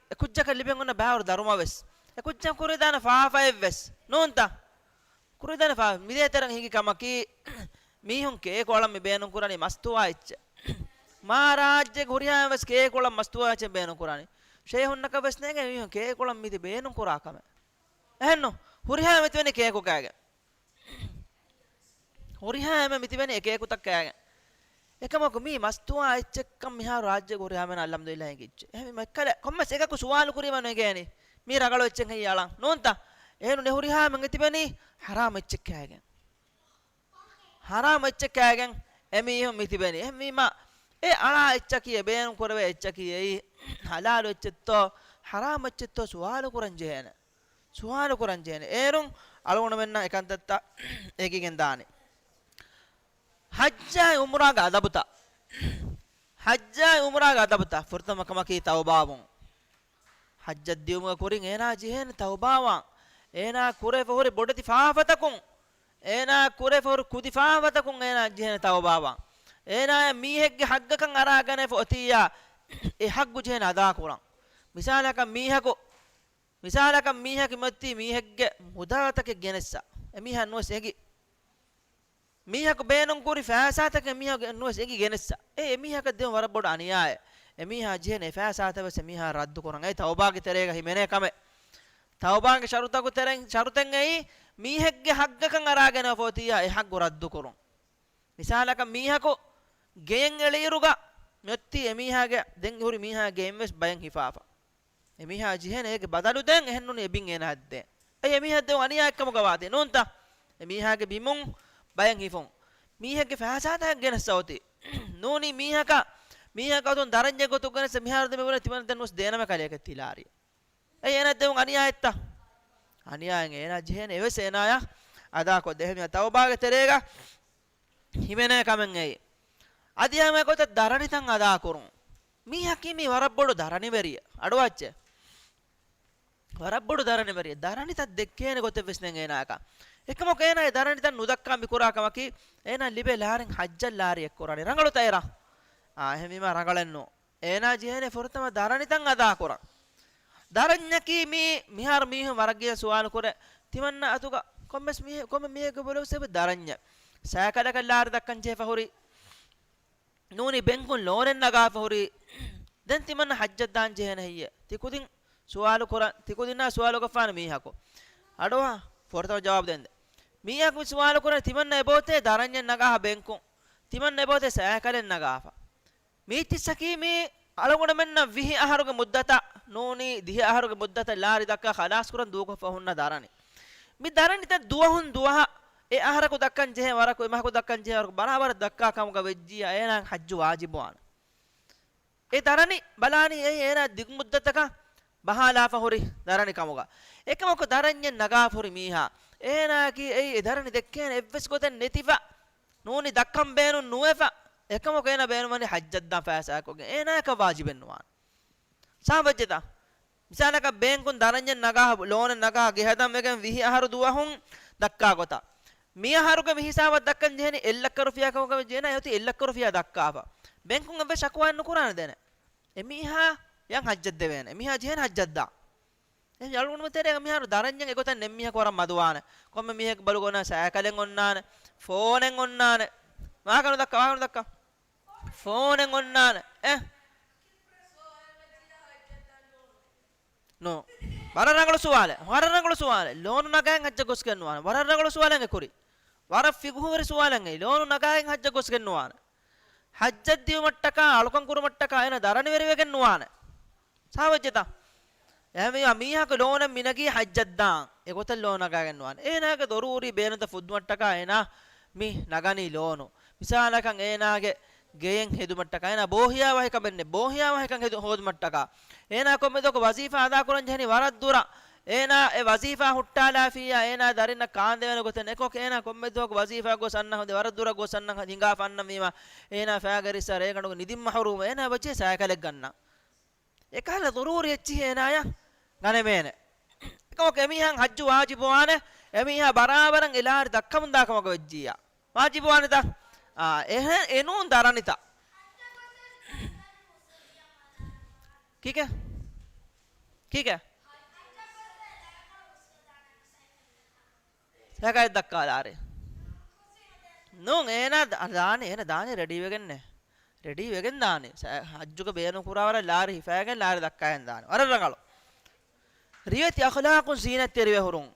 އެ ކުއްޖަކަށް ލިބެން އޮންނަ ބާރު ދަރުމަވެސް، އެ ކުއްޖަކު ކުރިދާނެ ފާފައެއްވެސް ނޫންތަ؟ ކުރިދާނެ ފާ-، މިދޭތެރެން ހިނގި ކަމަކީ، މީހުން ކޭކު އަޅަން މި ބޭނުން ކުރާނީ މަސްތުވާ އެއްޗެއް. މާ ރާއްޖޭގެ ހުރިހާ ވެސް ކޭކު އަޅަން މަސްތުވާ އެއްޗެއް ބޭނުން ކުރާނީ. ޝޭހުންނަކަށް ވެސް ނޭނގެ މީހުން ކޭކު އަޅަން މިތި ބޭނުން ކުރާ ކަމެއް. އެހެންނު؟ ހުރިހާ މިތިބެނީ ކޭކު ކާގެން. ހުރިހާ އެންމެ މިތިބެނީ އެ ކޭކުތައް ކާގެން. އެކަމަކު މީ މަސްތުވާ އެއްޗެއްކަން މިހާރު ރާއްޖޭގެ ހުރިހާ މީހުންނަށް އަލްހަމްދުލިއްލާހް އެނގިއްޖެ. އެހެންވީމަ އެއްކަލަ ކޮންމެސް އެކަކު ސުވާލު ކުރީމަ ނުއެގޭނީ. މީ ރަނގަޅު އެއްޗެއް ހެއްޔޭ އަޅަން. ނޫންތަ؟ އޭނު ނެ ހުރިހާ މެން ތިބެނީ ހަރާމް އެއްޗެއް ކާގެން. ހަރާމް އެއްޗެއް ކާގެން އެމީހުން މިތިބެނީ. އެހެންވީމަ އެ އަޅާ އެއްޗަކީ، އެ ބޭނުން ކުރެވޭ އެއްޗަކީ އެއީ ހަލާލު އެއްޗެއްތޯ، ހަރާމް އެއްޗެއްތޯ ސުވާލު ކުރަން ޖެހޭނެ. ސުވާލު ކުރަން ޖެހޭނެ. އޭރުން އަޅުގަނޑުމެންނަށް އެކަންތައްތައް އެނގިގެން ދާނެ. ޙައްޖާއި ޢުމްރާގެ އަދަބުތައް. ޙައްޖާއި ޢުމްރާގެ އަދަބުތައް. ފުރަތަމަ ކަމަކީ ތައުބާވުން. ޙައްޖަށް ދިޔުމުގެ ކުރިން އޭނާ ޖެހޭނެ ތައުބާވާން. އޭނާ ކުރެފަ ހުރި ބޮޑެތި ފާފަތަކުން އޭނާ ކުރެފަ ހުރި ކުދި ފާފަތަކުން އޭނާ ޖެހޭނެ ތައުބާވާން. އޭނާޔަށް މީހެއްގެ ޙައްޤަކަށް އަރާގަނެފަ އޮތިއްޔާ، އެ ޙައްޤު ޖެހޭނެ އަދާކުރަން. މިސާލަކަށް މީހަކު، މިސާލަކަށް މީހަކު މިއޮތީ މީހެއްގެ މުދާތަކެއް ގެނެއްސަ. އެމީހާ ނުވެސް އެނގި. މީހަކު ބޭނުން ކުރި ފައިސާތަކެއް މީހަކު ނުވެސް އެނގި ގެނެއްސަ. އެ އެމީހަކަށް ދެވުން ވަރަށް ބޮޑު އަނިޔާއެއް. އެމީހާ ޖެހޭނެ އެ ފައިސާތައް ވެސް އެމީހާ ރައްދު ކުރަން. އެ ތައުބާގެ ތެރޭގަ ހިމެނޭ ކަމެއް. ތައުބާގެ ޝަރުތަކު ތެރެއިން، ޝަރުތެއް އެއީ، މީހެއްގެ ޙައްޤަކަށް އަރާގަނެފަ އޮތިއްޔާ އެ ޙައްޤު ރައްދު ކުރުން. މިސާލަކަށް މީހަކު ގެޔަށް އެޅިއިރުގަ މިއޮތީ އެމީހާގެ، ދެން ހުރި މީހާ ގެއިން ވެސް ބަޔަށް ހިފާފަ. އެމީހާ ޖެހޭނެ އޭގެ ބަދަލު ދޭން، އެހެންނޫނީ އެ ބިން އޭނާއަށް ދޭން. އެއީ އެމީހާ ދެވުން އަނިޔާއެއްކަމުގަ ވާތީ ނޫންތަ؟ އެމީހާގެ ބިމުން ބަޔަށް ހިފުން. މީހެއްގެ ފައިސާތަކެއް ގެނެއްސަ އޮތީ. ނޫނީ މީހަކަށް، މީހަކަށް އޮތުން ދަރަންޏެއް ގޮތުން ގެނެއްސަ މިހާރު ދެމިބުނެ ތިމަން ދެން ނުވެސް ދޭނަމޭ ކަލޭގެ ތިލާރި. އެއީ އޭނާ ދެވުން އަނިޔާއެއްތަ؟ އަނިޔާއެއް. އޭނާ ޖެހޭނެ އެވެސް އޭނާޔަށް އަދާކޮށްދޭ. އެހެންވީމަ ތައުބާގެ ތެރޭގަ ހިމެނޭ ކަމެއް އެއީ. އަދި ހަމަ އެގޮތަށް ދަރަނިތައް އަދާކުރުން. މީހަކީ މީ ވަރަށް ބޮޑު ދަރަނިވެރިއެއް. އަޑުއައްޗޭ. ވަރަށް ބޮޑު ދަރަނިވެރިއެއް. ދަރަނިތައް ދެއްކޭނެ ގޮތެއް ވެސް ނެތް އޭނާއަކަށް. އެކަމަކު އޭނާ އެ ދަރަނިތައް ނުދައްކާ މިކުރާ ކަމަކީ، އޭނާ ލިބޭ ލާރިން ޙައްޖަށް ލާރި އެއްކުރާނީ. ރަނގަޅުތަ އެރާ؟ އާ، އެހެންވީމާ ރަނގަޅެއްނު. އޭނާ ޖެހޭނެ ފުރަތަމަ ދަރަނިތައް އަދާކުރަން. ދަރަންޏަކީ މީ، މިހާރު މީހުން ވަރަށް ގިނަ ސުވާލު ކުރޭ، ތިމަންނަ އަތުގަ ކޮންމެސް މީހެއް، ކޮންމެ މީހެއްގެ ބޮލަށް ސޭބު ދަރަންޏެއް. ސައިކަލަކަށް ލާރި ދައްކަން ޖެހިފަ ހުރީ. ނޫނީ ބެންކުން ލޯނެއް ނަގާފަ ހުރީ. ދެން ތިމަންނަ ޙައްޖަށް ދާން ޖެހޭނެ ހެއްޔޭ؟ ތިކުދިން ސުވާލު ކުރަން، ތިކުދިންނާ ސުވާލު ކޮށްފާނެ މީހަކު. އަޑުއަހަ، ފުރަތަމަ ޖަވާބު ދޭންދެން. މީހަކު މި ސުވާލު ކުރަނީ ތިމަންނަ އެބައޮތޭ ދަރަންޏެއް ނަގާހަ ބެންކުން. ތިމަންނަ އެބައޮތޭ ސައިކަލެއް ނަގާފަ. މީތިއްސަކީ މީ އަޅުގަނޑުމެންނަށް ވިހި އަހަރުގެ މުއްދަތަށް ނޫނީ ދިހަ އަހަރުގެ މުއްދަތަށް ލާރި ދައްކާ ޚަލާސް ކުރަން ދޫކޮށްފަ ހުންނަ ދަރަނި. މި ދަރަނިތައް ދުވަހުން ދުވަހަށް އެ އަހަރަކު ދައްކަން ޖެހޭ ވަރަކު، އެ މަހަކު ދައްކަން ޖެހޭ ވަރަކު ބަރާބަރަށް ދައްކާ ކަމުގަ ވެއްޖިއްޔާ އޭނާއަށް ޙައްޖު ވާޖިބުވާނެ. އެ ދަރަނި ބަލާނީ އެއީ އޭނާ ދިގު މުއްދަތަކަށް ބަހާލާފަ ހުރި ދަރަނި ކަމުގަ. އެކަމަކު ދަރަންޏެއް ނަގާފަ ހުރި މީހާ އޭނާއަކީ އެއީ އެ ދަރަނި ދެއްކޭނެ އެއްވެސް ގޮތެއް ނެތިފަ. ނޫނީ ދައްކަން ބޭނުން ނުވެފަ. އެކަމަކު އޭނާ ބޭނުންވަނީ ޙައްޖަށް ދާން ފައިސާއަކުގެ. އޭނާއަކަށް ވާޖިބެއް ނުވާނެ. ސާބައްޖެތަ؟ މިސާލަކަށް ބޭންކުން ދަރަންޏެއް ނަގާ، ލޯނެއް ނަގާ ގެ ހަދަން ވެގެން ވިހި އަހަރު ދުވަހުން ދައްކާ ގޮތަށް. މި އަހަރުގެ މި ހިސާބަށް ދައްކަން ޖެހެނީ އެއް ލައްކަ ރުފިޔާ ކަމުގަ ވެއްޖެ އޭނާ އެއޮތީ އެއް ލައްކަ ރުފިޔާ ދައްކާފަ. ބޭންކުން އެއްވެސް ޝަކުވާއެއް ނުކުރާނެ ދެނެ. އެމީހާ ޔަން ޙައްޖަށް ދެވޭނެ. އެމީހާ ޖެހޭނެ ޙައްޖަށް ދާން. އެ އަޅުގަނޑުމެން ތެރޭގަ މިހާރު ދަރަންޏެއް އެގޮތަށް ނެތް މީހަކު ވަރަށް މަދުވާނެ. ކޮންމެ މީހަކު ބަލުގަ އޮންނާނެ ސައިކަލެއް އޮންނާނެ، ފޯނެއް އޮންނާނެ. ވާހަކަ ނުދައްކާ، ވާހަކަ ނުދައްކާ. ފޯނެއް އޮންނާނެ. އެ؟ ނޯ. ވަރަށް ރަނގަޅު ސުވާލެއް. ވަރަށް ރަނގަޅު ސުވާލެއް. ލޯނު ނަގައިން ޙައްޖަށް ގޮސްގެން ނުވާނެ. ވަރަށް ރަނގަޅު ސުވާލެއް އެކުރި. ވަރަށް ފިގުހުވެރި ސުވާލެއް އެއީ. ލޯނު ނަގައިން ޙައްޖަށް ގޮސްގެން ނުވާނެ. ޙައްޖަށް ދިޔުމަށްޓަކާ، އަޅުކަން ކުރުމަށްޓަކާ އޭނަ ދަރަނިވެރިވެގެން ނުވާނެ. ސާބައްޖެތަ؟ އެހެންވީމާ މީހަކު ލޯނެއް މިނަގީ ޙައްޖަށް ދާން. އެގޮތަށް ލޯނު ނަގާގެން ނުވާނެ. އޭނާގެ ޟަރޫރީ ބޭނުންތައް ފުއްދުމަށްޓަކާ އޭނާ މި ނަގަނީ ލޯނު. މިސާލަކަށް އޭނާގެ ގެއެއް ހެދުމަށްޓަކާ، އޭނާ ބޯހިޔާވަހިކަމެއް ނެތް، ބޯހިޔާވަހިކަން ހެދު-، ހޯދުމަށްޓަކާ، އޭނާ ކޮންމެ ދުވަހަކު ވަޒީފާ އަދާކުރަން ޖެހެނީ ވަރަށް ދުރަށް. އޭނާ އެ ވަޒީފާ ހުއްޓާލާފިއްޔާ، އޭނާ ދަރިންނަށް ކާންދެވޭނެ ގޮތެއް ނެތް. އެކަމަކު އޭނާ ކޮންމެ ދުވަހަކު ވަޒީފާ ގޮސް އަންނަ ހުން ވަރަށް ދުރަށް ގޮސް އަންނަ ހިނގާފަ އަންނަންވީމާ، އޭނާ ފައިގަރިއްސާ ރޭގަނޑުގެ ނިދިން މަޙުރޫމު. އޭނާ ވަޖެ ސައިކަލެއް ގަންނަ. އެކަހަލަ ޟަރޫރީ އެއްޗިހި އޭނާޔަށް ގަނެމޭނެ. އެކަމަކު އެމީހާއަށް ޙައްޖު ވާޖިބުވާނެ، އެމީހާ ބަރާބަރަށް އެ ލާރި ދައްކަމުންދާ ކަމަކަށް ވެއްޖިއްޔާ. ވާޖިބުވާނެތަ؟ އާ، އެހެން އެނޫން ދަރަނިތައް. ކީކޭ؟ ކީކޭ؟ ސައިކަލެއް ދައްކާ ލާރި. ނޫން، އޭނާ ދާ-، ދާނީ، އޭނާ ދާނީ ރެޑީވެގެންނޭ. ރެޑީވެގެން ދާނީ. ސަ-، ޙައްޖުގަ ބޭނުން ކުރާވަރަށް ލާރި ހިފައިގެން ލާރި ދައްކައިގެން ދާނީ. ވަރަށް ރަނގަޅު. ރިވެތި އަޚްލާޤުން ޒީނަތްތެރިވެ ހުރުން.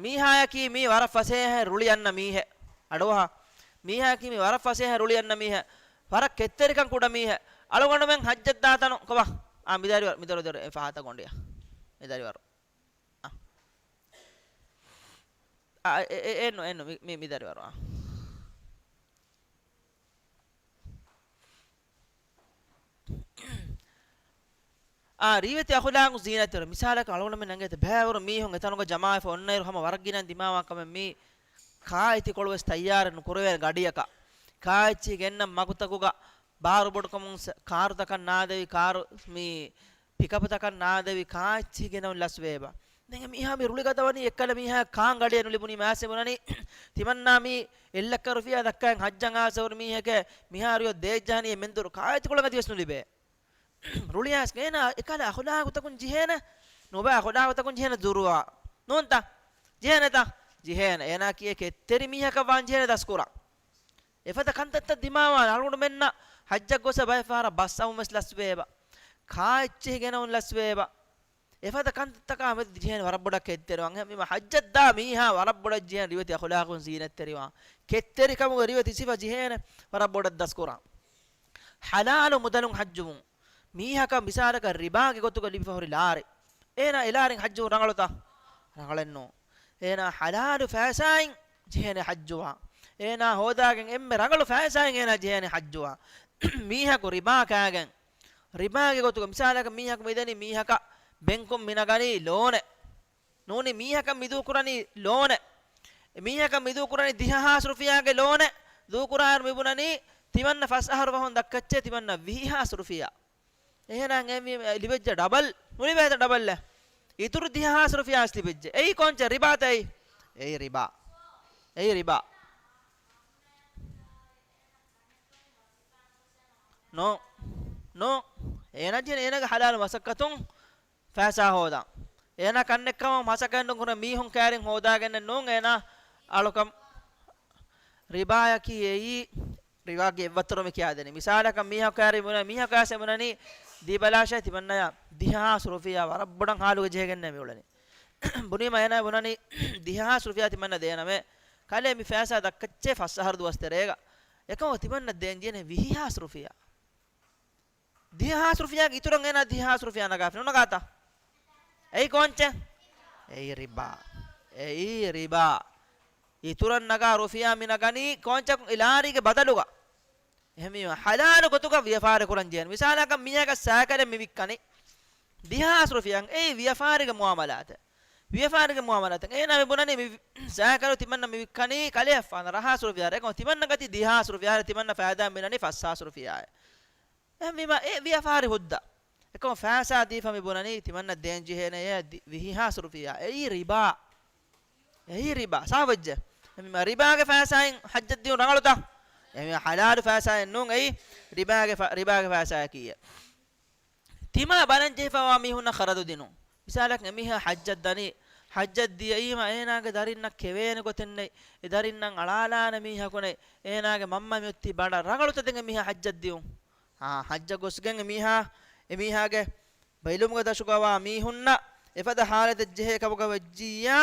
މީހާޔަކީ މީ ވަރަށް ފަސޭހަ ރުޅި އަންނަ މީހެއް. އަޑުއަހާ. މީހާޔަކީ މީ ވަރަށް ފަސޭހަ ރުޅި އަންނަ މީހެއް. ވަރަށް ކެތްތެރިކަން ކުޑަ މީހެއް. އަޅުގަނޑުމެން ޙައްޖަށް ދާތަނު ކޮބާ؟ އާ، މި ދަރިވަރު، މި ދަރިވަރު، ދަރިވަރު، އެ ފަހަތަށް ގޮނޑިއަށް. މި ދަރިވަރު. އާ. އާ، އެ، އެ، އެ، އެއްނު، އެއްނު، މި، މި، މި ދަރިވަރު. އާ. އާ، ރީވެތި އަޚުލާޤު ޒީނަތްތެރި. މިސާލަކަށް އަޅުގަނޑުމެން އެނގޭތަ ބައިވަރު މީހުން އެތަނުގަ ޖަމާވެފަ އޮންނައިރު ހަމަ ވަރަށް ގިނަ ދިމާވާ ކަމެއް މީ ކާއެތިކޮޅު ވެސް ތައްޔާރެއް ނުކުރެވޭނެ ގަޑިއަކަށް. ކާއެއްޗިހި ގެންނަން މަގުތަކުގަ ބާރު ބޮޑުކަމުން ސ-، ކާރުތަކަށް ނާދެވި، ކާރު މީ ޕިކަޕުތަކަށް ނާދެވި ކާއެއްޗިހި ގެނައުން ލަސްވޭބަ. ދެން މީހާ މި ރުޅިގަދަވަނީ އެއްކަލަ މީހާ ކާން ގަޑިއެއް ނުލިބުނީ މާސެ ބުނަނީ. ތިމަންނާ މީ އެއްލައްކަ ރުފިޔާ ދައްކައިން ހައްޖަށް އާސަވަރު މީހެކޭ މިހާރު ދޭއްޖަހަނީ މެންދުރު ކާއެތިކޮޅަށް އަދިވެސް ނުލިބޭ. ރުޅިއާސް އޭނާ އެކަލަ އަޚުލާގުތަކުން ޖެހޭނެ. ނުބައި އަޚުލާގުތަކުން ޖެހޭނެ ދުރުވާ. ނޫންތަ؟ ޖެހޭނެތަ؟ ޖެހޭނެ. އޭނާ ކިޔޭ ކެތްތެރި މީހަކަށް ވާން ޖެހޭނެ ދަސްކުރާ. އެފަދަ ކަންތައްތައް ދިމާވާން އަޅުގަނޑުމެންނަށް ހައްޖަށް ގޮސް ބައެއް ފަހަރަށް ބަސް އައުމެސް ލަސްވޭބަ. ކާއެއްޗެހި ގެނައުން ލަސްވޭބަ. އެފަދަ ކަންތައްތަކާ މެދު ޖެހޭނެ ވަރަށް ބޮޑަށް ކެތްތެރިވާން. އެހެންވީމަ ހައްޖަށް ދާ މީހާ ވަރަށް ބޮޑަށް ޖެހޭނެ ރިވެތި އަޚުލާގުން ޒީނަތްތެރިވާން. ކެތްތެރިކަމުގެ ރިވެތި ސިފަ ޖެހޭނެ ވަރަށް ބޮޑަށް ދަސްކުރާން. ޙަލާލު މުދަލުން ހައްޖުވުން. މީހަކަށް މިސާލަކަށް ރިބާގެ ގޮތުގަ ލިބިފަ ހުރި ލާރި. އޭނާ އެ ލާރިން ހައްޖުވުން ރަނގަޅުތަ؟ ރަނގަޅެއްނޫ. އޭނާ ޙަލާލު ފައިސާއިން ޖެހޭނެ ހައްޖުވާ. އޭނާ ހޯދާގެން އެންމެ ރަނގަޅު ފައިސާއިން އޭނާ ޖެހޭނެ ހައްޖުވާ. މީހަކު ރިބާ ކާގެން. ރިބާގެ ގޮތުގަ މިސާލަކަށް މީހަކު މިދެނީ މީހަކަށް ބެންކުން މިނަގަނީ ލޯނެއް. ނޫނީ މީހަކަށް މިދޫކުރަނީ ލޯނެއް. މީހަކަށް މި ދޫކުރަނީ ދިހަ ހާސް ރުފިޔާގެ ލޯނެއް. ދޫކުރާއިރު މި ބުނަނީ ތިމަންނަ ފަސް އަހަރު ފަހުން ދައްކައްޗޭ ތިމަންނަ ވިހި ހާސް ރުފިޔާ. އެހެނާ އެ މީ ލިބެއްޖެ ޑަބަލް، ނުލިބޭތަ ޑަބަލްއެއް؟ އިތުރު ދިހަ ހާސް ރުފިޔާ ވެސް ލިބެއްޖެ. އެއީ ކޯންޗެއް؟ ރިބާތަ އެއީ؟ އެއީ ރިބާ. އެއީ ރިބާ. ނޯ. ނޯ. އޭނާ ޖެހެނީ އޭނާގެ ޙަލާލު މަސައްކަތުން ފައިސާ ހޯދާ. އޭނާ ކަންނެއްކަމަށް މަސައްކަތް ނުކުރެ މީހުން ކައިރިން ހޯދާގެންނެއް ނޫން އޭނާ އަޅުކަން. ރިބާޔަކީ އެއީ ރިބާގެ އެއްވައްތަރު މި ކިޔާދެނީ. މިސާލަކަށް މީހަކު ކައިރި ބުނަ، މީހަކު އައިސް ބުނަނީ ދީބަލާށޭ ތިމަންނަޔަށް ދިހަ ހާސް ރުފިޔާ ވަރަށް ބޮޑަށް ހާލުގަ ޖެހިގެންނޭ މި އުޅެނީ. ބުނީމަ އޭނާ ބުނަނީ ދިހަ ހާސް ރުފިޔާ ތިމަންނަ ދޭނަމޭ. ކަލޭ މި ފައިސާ ދައްކައްޗޭ ފަސް އަހަރު ދުވަސް ތެރޭގަ. އެކަމަކު ތިމަންނަ ދޭން ޖެހޭނެ ވިހި ހާސް ރުފިޔާ. ދިހަ ހާސް ރުފިޔާގެ އިތުރަށް އޭނާ ދިހަ ހާސް ރުފިޔާ ނަގާފި ނުނަގާތަ؟ އެއީ ކޯންޗެއް؟ އެއީ ރިބާ. އެއީ ރިބާ. އިތުރަށް ނަގާ ރުފިޔާ މި ނަގަނީ ކޯންޗަކުން އެ ލާރީގެ ބަދަލުގަ. އެހެންވީމަ ޙަލާލު ގޮތުގަ ވިޔަފާރި ކުރަން ޖެހޭނެ. މިސާލަކަށް މީހަކަށް ސައިކަލެއް މި ވިއްކަނީ ދިހަ ހާސް ރުފިޔާ. އެއީ ވިޔަފާރިގެ މުއާމަލާތެއް. ވިޔަފާރިގެ މުއާމަލާތެއް. އޭނާ މި ބުނަނީ މި ސައިކަލު ތިމަންނަ މި ވިއްކަނީ ކަލޭ އަށްފަހަނަށް ރަށް ހާސް ރުފިޔާ. އެކަމަ ތިމަންނަ ގަތީ ދިހަ ހާސް ރުފިޔާ. ތިމަންނަ ފައިދާ މިނަނީ ފަސް ހާސް ރުފިޔާއެއް. އެހެންވީމަ އެ ވިޔަފާރި ހުއްދަ. އެކަމަ ފައިސާ ދީފަ މި ބުނަނީ ތިމަންނަ ދޭން ޖެހޭނެ އެ ދި-، ވިހި ހާސް ރުފިޔާ. އެއީ ރިބާ. އެއީ ރިބާ. ސާފުވެއްޖެ؟ އެހެންވީމަ ރިބާގެ ފައިސާއިން ޙައްޖަށް ދިޔުން ރަނގަޅުތަ؟ އެހެންވީމަ ޙަލާލު ފައިސާއެއް ނޫން އެއީ ރިބާގެ ފަ-، ރިބާގެ ފައިސާއަކީ. ތިމާ ބަލަން ޖެހިފަވާ މީހުންނަށް ޚަރަދު ދިނުން. މިސާލަކަށް އެމީހާ ޙައްޖަށް ދަނީ، ޙައްޖަށް ދިޔައީމަ އޭނާގެ ދަރިންނަށް ކެވޭނެ ގޮތެއް ނެތް. އެ ދަރިންނަށް އަޅާލާނެ މީހަކު ނެތް. އޭނާގެ މަންމަ މިއޮތީ ބަނޑަށް. ރަނގަޅުތަ ދެން އެމީހާ ޙައްޖަށް ދިޔުން؟ އާ، ޙައްޖަށް ގޮސްގެން އެމީހާ، އެމީހާގެ ބެލުމުގެ ދަށުގަވާ މީހުންނަށް އެފަދަ ޙާލަތެއް ޖެހޭ ކަމުގަ ވެއްޖިއްޔާ،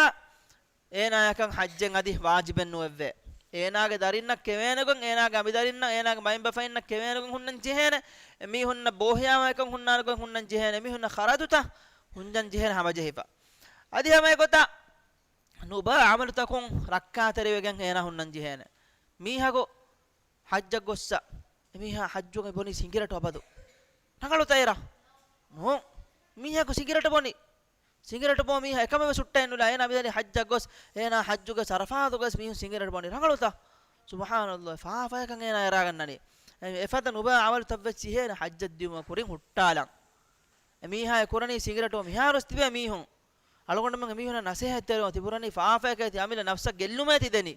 އޭނާޔަކަށް ޙައްޖެއް އަދި ވާޖިބެއް ނުވެއްވޭ. އޭނާގެ ދަރިންނަށް ކެވޭނެގޮތް، އޭނާގެ އަނބިދަރިންނަށް، އޭނާގެ މައިންބަފައިންނަށް ކެވޭނެގޮތް ހުންނަން ޖެހޭނެ. އެ މީހުންނަށް ބޯހިޔާވާކަން ހުންނާނެގޮތް ހުންނަން ޖެހޭނެ. އެ މީހުންނަށް ޚަރަދުތަ ހުންނަން ޖެހޭނެ ހަމަޖެހިފަ. އަދި ހަމަ އެގޮތަށް ނުބައި ޢަމަލުތަކުން ރައްކާތެރިވެގެން އޭނާ ހުންނަން ޖެހޭނެ. މީހަކު ޙައްޖަށް ގޮއްސަ އެމީހާ ޙައްޖުގަ ބޮނީ ސިނގިރޭޓު އަބަދު. ރަނގަޅުތަ އޭރަށް؟ ނޫން. މީހަކު ސިނގިރޭޓު ބޮނީ. ސިނގިރޭޓު ބޯ މީހާ އެކަމެއް ވެސް ހުއްޓައެއް ނުލާ. އޭނާ މިދަނީ ޙައްޖަށް ގޮސް، އޭނާ ޙައްޖުގެ ސަރަފާދުގަސް މީހުން ސިނގިރޭޓު ބޮނީ. ރަނގަޅުތަ؟ ސުބްޙާނަﷲ، ފާފަޔަކަށް އޭނާ އެރާގަންނަނީ. އެ-، އެފަދަ ނުބައި ޢަމަލުތައް ވެސް ޖެހޭނެ ޙައްޖަށް ދިޔުމަށް ކުރިން ހުއްޓާލަން. އެމީހާ އެ ކުރަނީ ސިނގިރޭޓު. މިހާރުވެސް ތިބޭ މީހުން. އަޅުގަނޑުމެން އެމީހުންނަށް ނަސޭހަތްތެރިވަން ތިބުރަނީ ފާފަޔަކަށް ތި އަމިއްލަ ނަފްސަށް ގެއްލުމޭ ތިދެނީ.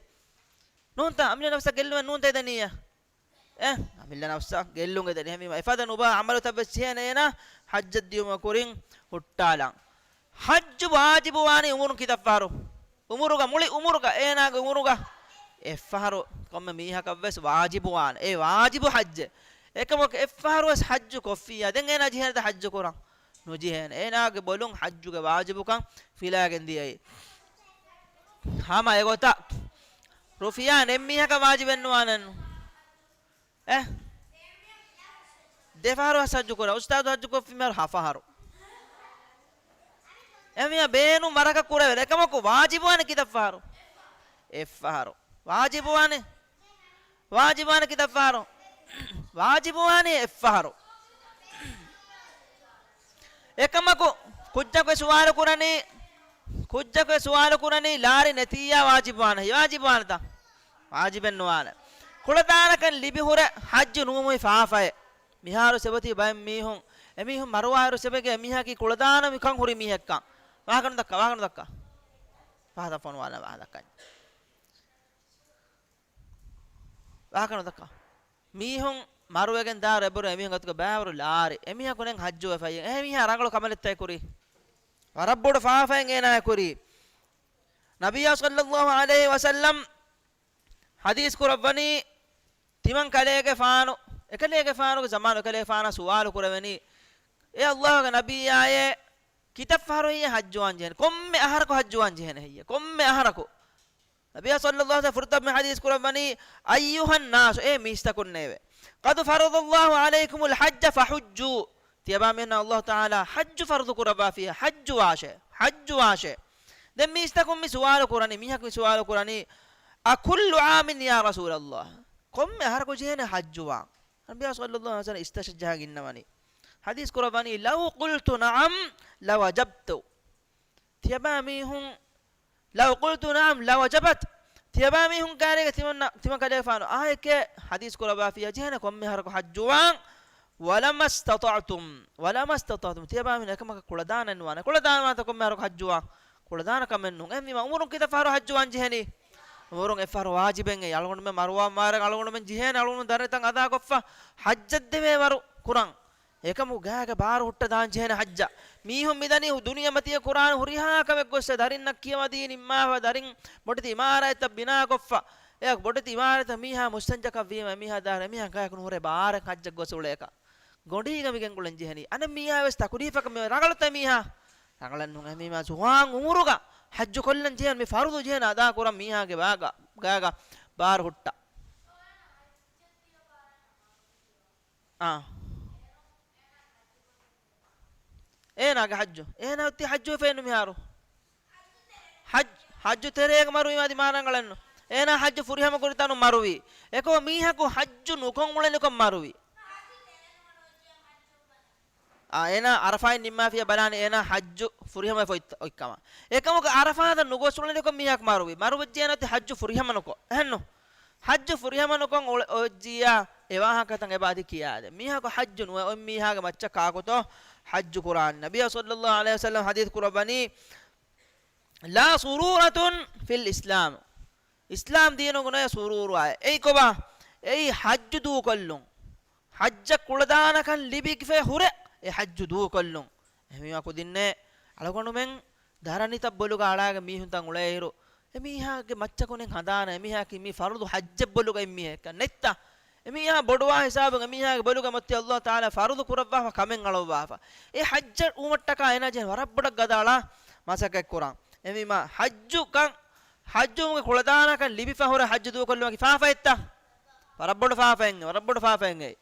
ނޫންތަ؟ އަމިއްލަ ނަފްސަށް ގެއްލުމެއް ނޫންތަ ދެނީއޭ؟ އެ، އަމިއްލަ ނަފްސަށް ގެއްލުން އެދެނީ. އެހެންވީމަ އެފަދަ ނުބައި ޢަމަލުތައް ވެސް ޖެހޭނެ އޭނާ ޙައްޖަށް ދިޔުމަށް ކުރިން ހުއްޓާލަން. ޙައްޖު ވާޖިބުވާނީ އުމުރުން ކިތައްފަހަރު؟ އުމުރުގަ، މުޅި އުމުރުގަ، އޭނާގެ އުމުރުގަ އެއްފަހަރު ކޮންމެ މީހަކަށް ވެސް ވާޖިބުވާނެ. އެ ވާޖިބު ޙައްޖެއް. އެކަމަކު އެއްފަހަރު ވެސް ޙައްޖު ކޮށްފިއްޔާ ދެން އޭނާ ޖެހޭނެތަ ޙައްޖު ކުރަން؟ ނުޖެހޭނެ. އޭނާގެ ބޮލުން ޙައްޖުގެ ވާޖިބުކަން ފިލާގެން ދިޔައީ. ހަމަ އެގޮތަށް ރުފިޔާ ނެތް މީހަކަށް ވާޖިބެއް ނުވާނެއްނު. އެ؟ ދެފަހަރު ވެސް ޙައްޖު ކުރާ. އުސްތާޛު ޙައްޖު ކޮށްފި މިހާރު ހަފަހަރު. އެމީހާ ބޭނުން ވަރަކަށް ކުރެވޭނެ. އެކަމަކު ވާޖިބުވާނެ ކިތައް ފަހަރު؟ އެއްފަހަރު. ވާޖިބުވާނެ. ވާޖިބުވާނެ ކިތައް ފަހަރު؟ ވާޖިބުވާނީ އެއްފަހަރު. އެކަމަކު ކުއްޖަކު ސުވާލު ކުރަނީ، ކުއްޖަކު ސުވާލު ކުރަނީ ލާރި ނެތިއްޔާ ވާޖިބުވާނެ. ވާޖިބުވާނެތަ؟ ވާޖިބެއް ނުވާނެ. ކުޅަދާނަކަން ލިބި ހުރެ ޙައްޖު ނުވުމުގެ ފާފައެއް. މިހާރު ސެބަތީ ބައެއް މީހުން، އެމީހުން މަރުވާއިރު ސެބެގެ އެމީހަކީ ކުޅަދާނަ މިކަން ހުރި މީހެއްކަން. ވާހަކަ ނުދައްކާ، ވާހަކަ ނުދައްކާ. ފަހަތަށް ފޮނުވާލާ ވާހަކަ ދައްކަން. ވާހަކަ ނުދައްކާ. މީހުން މަރުވެގެން ދާއިރު އެބަހުރި އެމީހުން ގޮތުގަ ބައިވަރު ލާރި. އެމީހަކު ނެތް ޙައްޖުވެފައި. އެމީހާ ރަނގަޅު ކަމަލެއްތައް ކުރީ. ވަރަށް ބޮޑު ފާފައެއް އޭނާ ކުރީ. ނަބިއްޔާ ޞައްލައްލާހު ޢަލައިހި ވަސައްލަމް ޙަދީޘް ކުރައްވަނީ، ތިމަން ކަލޭގެފާނު، އެކަލޭގެފާނުގެ ޒަމާނު އެކަލޭގެފާނާ ސުވާލު ކުރެވެނީ، އޭ ﷲ ގެ ނަބިއްޔާއޭ، ކިތައް ފަހަރު ހެއްޔޭ ޙައްޖުވާން ޖެހޭނެ؟ ކޮންމެ އަހަރަކު ޙައްޖުވާން ޖެހޭނެ ހެއްޔޭ؟ ކޮންމެ އަހަރަކު؟ ނަބިއްޔާ ޞައްލައްލާހު ޢަލައިހި ވަސައްލަމް ފުރަތަމަ ޙަދީޘް ކުރައްވަނީ، أيها الناس، އޭ މީސްތަކުންނޭވެ، قد فرض الله عليكم الحج فحجوا، ތިޔަބާ މީހުންނަށް ﷲ ތަޢާލާ ޙައްޖު ފަރުޟު ކުރައްވާފިޔޭ، ޙައްޖުވާށޭ، ޙައްޖުވާށޭ. ދެން މީސްތަކުން މި ސުވާލު ކުރަނީ، މީހަކު މި ސުވާލު ކުރަނީ، أكل عام يا رسول الله؟ ކޮންމެ އަހަރަކު ޖެހޭނެ ޙައްޖުވާން؟ ނަބިއްޔާ ޞައްލައްލާހު ޢަލައިހި ވަސައްލަމް އިސްތަށަށް ޖަހާ އިންނަވަނީ. ޙަދީޘް ކުރައްވަނީ، لو قلت نعم لوجبت. ތިޔަބާ މީހުން، لو قلت نعم لوجبت، ތިޔަބާ މީހުން ކާރީގަ ތިމަންނަ، ތިމަން ކަލޭގެފާނު އާއެކޭ ޙަދީޘް ކުރައްވާފިއްޔާ ޖެހޭނެ ކޮންމެ އަހަރަކު ޙައްޖުވާން. ولما استطعتم، ولما استطعتم، ތިޔަބާ މީހުން އެކަމަކަށް ކުޅަދާނައެއް ނުވާނެ. ކުޅަދާންވާނެތަ ކޮންމެ އަހަރަކު ޙައްޖުވާން؟ ކުޅަދާނަ ކަމެއް ނޫން. އެހެންވީމަ ޢުމުރުން ކިތައް ފަހަރު ޙައްޖުވާން ޖެހެނީ؟ ޢުމުރުން އެއްފަހަރު ވާޖިބެއް އެއީ. އަޅުގަނޑުމެން މަރުވާ މާރަށް އަޅުގަނޑުމެން ޖެހޭނެ، އަޅުގަނޑު ދަރިން އަދާކޮށްފަ ޙައްޖަށް ދެވޭ ވަރު ކުރަން. އެކަމު ގާގަ ބާރު ހުއްޓަ ދާން ޖެހޭނެ ޙައްޖަށް. މީހުން މިދަނީ ދުނިޔެމަތީގަ ކުރާނެ ހުރިހާ ކަމެއް ގޮއްސަ ދަރިންނަށް ކިޔަވަދީ ނިންމާފަ، ދަރިން ބޮޑެތި އިމާރާތްތައް ބިނާކޮށްފަ. އެ ބޮޑެތި އިމާރާތްތައް މީހާ މުއްސަންޖަކަށް ވީމަ، މީހާ ދާރަ މީހާ ގާޔަކު ނުހުރޭ ބާރެއް ޙައްޖަށް ގޮސް އުޅޭކަށް. ގޮނޑީގަ މި ގެންގުޅެން ޖެހެނީ. އަނެއް މީހާ ވެސް ތަކުލީފަކަށް މި ރަނގަޅުތަ މީހާ؟ ރަނގަޅެއް ނޫން. އެހެންވީމާ ޒުވާން ޢުމުރުގަ ޙައްޖު ކޮށްލަން ޖެހޭނެ މި ފަރުޟު ޖެހޭނެ އަދާ ކުރަން މީހާގެ ބާގަ، ގާގަ ބާރު ހުއްޓަ. އާ. އޭނާގެ ޙައްޖު. އޭނާ އޮތީ ޙައްޖު ވެފައެއްނު މިހާރު. ޙައް-، ޙައްޖު ތެރޭގަ މަރުވީމާ ދިމާ ރަނގަޅެއްނު. އޭނާ ޙައްޖު ފުރިހަމަ ކުރިތަނުން މަރުވީ. އެކަމު މީހަކު ޙައްޖު ނުކޮށް އުޅެނިކޮށް މަރުވީ. އާ، އޭނާ ޢަރަފާތް ނިންމާފިޔާ ބަލާނެ އޭނާ ޙައްޖު ފުރިހަމަ ފޮތް އޮތްކަމަށް. އެކަމަކު ޢަރަފާތަށް ނުގޮސް އުޅެނިކޮށް މީހަކު މަރުވި. މަރުވެއްޖެ އޭނާ އޮތީ ޙައްޖު ފުރިހަމަ ނުކޮށް. އެހެންނު؟ ޙައްޖު ފުރިހަމަ ނުކޮށް އުޅެ-، އޮވެއްޖިއްޔާ އެ ވާހަކަތައް އެބަ އަދި ކިޔާދެ. މީހަކު ޙައްޖު ނުވެ އޮތް މީހާގެ މައްޗަށް ކާކުތޯ ޙައްޖު ކުރާނީ؟ ނަބިއްޔާ ޞައްލައްލާހު ޢަލައިހި ވަސައްލަމަ ޙަދީޘް ކުރައްވަނީ، لا ضرورة في الإسلام. އިސްލާމް ދީނުގަ ނުވޭ ސުރޫރު އާއެއް. އެއީ ކޮބާ؟ އެއީ ޙައްޖު ދޫކޮށްލުން. ޙައްޖަށް ކުޅަދާނަކަން ލިބިފަ ހުރެ އެ ޙައްޖު ދޫކޮށްލުން. އެހެންވީމާ ކުދިންނޭ އަޅުގަނޑުމެން ދަރަނިތައް ބޮލުގަ އަޅާގެ މީހުންތައް އުޅޭއިރު، އެމީހާގެ މައްޗަކުން ހަނދާނަށް އެމީހާއަކީ މީ ފަރުޟު ޙައްޖެއް ބޮލުގަ އިން މީހެއްކަން ނެތްތަ؟ އެމީހާ ބޮޑުވާ ހިސާބުން އެމީހާގެ ބޮލުގަ މައްޗަށް ﷲ ތަޢާލާ ފަރުޟު ކުރައްވާފަ ކަމެއް އަޅުއްވާފަ. އެ ޙައްޖަށް އުވުމަށްޓަކާ އޭނާ ޖެހޭ ވަރަށް ބޮޑަށް ގަދައަޅާ މަސައްކަތް ކުރަން. އެހެންވީމާ ޙައްޖުކަން، ޙައްޖުވުމުގެ ކުޅަދާނަކަން ލިބިފަ ހުރެ ޙައްޖު ދޫކޮށްލުމަކީ ފާފައެއްތަ؟ ވަރަށް ބޮޑު ފާފައެއް، ވަރަށް ބޮޑު ފާފައެއް.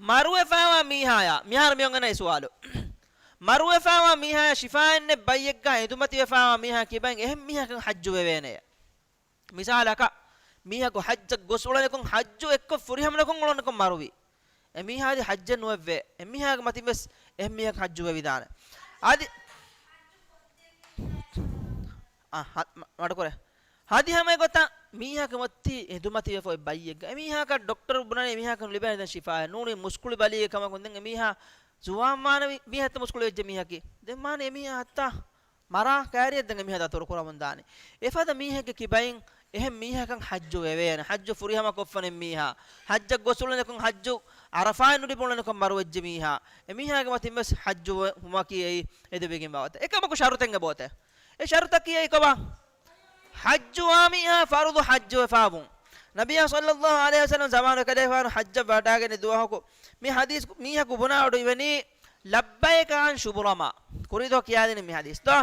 މަރުވެފާވާ މީހާޔާ، މިހާރު މިއޮންނަ އެ ސުވާލު. މަރުވެފާވާ މީހާޔާ ޝިފާއެއްނެތް ބައްޔެއްގާ އެދުމަތިވެފާވާ މީހާ ކިބައިން އެހެން މީހަކަށް ޙައްޖު ވެވޭނެޔޭ. މިސާލަކަށް، މީހަކު ޙައްޖަށް ގޮސް އުޅެނިކޮށް ޙައްޖު އެއްކޮށް ފުރިހަމަ ނުކޮށް އުޅެނިކޮށް މަރުވި. އެމީހާ އަދި ޙައްޖެއް ނުވެއްވޭ. އެމީހާގެ މަތިން ވެސް އެހެން މީހަކަށް ޙައްޖު ވެވިދާނެ. އަދި، އަ، ހަ-، މަ-، މަޑުކުރޭ. އަދި ހަމަ އެގޮތަށް މީހަކު މޮއްތި އެދުމަތިވެފަ އޮތް ބައްޔެއްގަ. އެމީހާކަށް ޑޮކްޓަރު ބުނަނީ އެމީހާކަށް ނުލިބޭނެ ދެން ޝިފާއެއް. ނޫނީ މުސްކުޅި ބަލީގެ ކަމަކުން ދެން އެމީހާ ޒުވާންވާނެ ވި-، މީހެއްތަ މުސްކުޅި ވެއްޖެ މީހަކީ. ދެން ވާނެ އެމީހާ ހައްތާ މަރާ ކައިރިއަށް ދެން އެމީހާ ދަތުރު ކުރަމުން ދާނެ. އެފަދަ މީހެއްގެ ކިބައިން އެހެން މީހަކަށް ޙައްޖު ވެވޭނެ. ޙައްޖު ފުރިހަމަ ކޮށްފަނެ މީހާ. ޙައްޖަށް ގޮސް އުޅެނިކޮށް ޙައްޖު ޢަރަފާތް ނުލިބި އުޅެނިކޮށް މަރުވެއްޖެ މީހާ. އެމީހާގެ މަތިން ވެސް ޙައްޖު ވުމަކީ އެއީ އެދެވިގެންވާ ގޮތެއް. އެކަމަކު ޝަރުތެއް އެބައޮތޭ. އެ ޝަރުތަކީ އެއީ ކޮބާ؟ ޙައްޖުވާ މީހާ ފަރުޟު ޙައްޖުވެފާވުން. ނަބިއްޔާ ޞައްލައްލާހު ޢަލައިހި ވަސައްލަމަ ޒަމާނު ކަލޭފާނު ޙައްޖަށް ވަޑާގެން ދުވަހަކު މި ޙަދީޘް މީހަކު ބުނާ އޮޑު އިވެނީ، ލައްބައިކަ ޢަން ޝުބުރަމާ. ކުރީދޯ ކިޔާދިނީ މި ޙަދީޘް ދޯ؟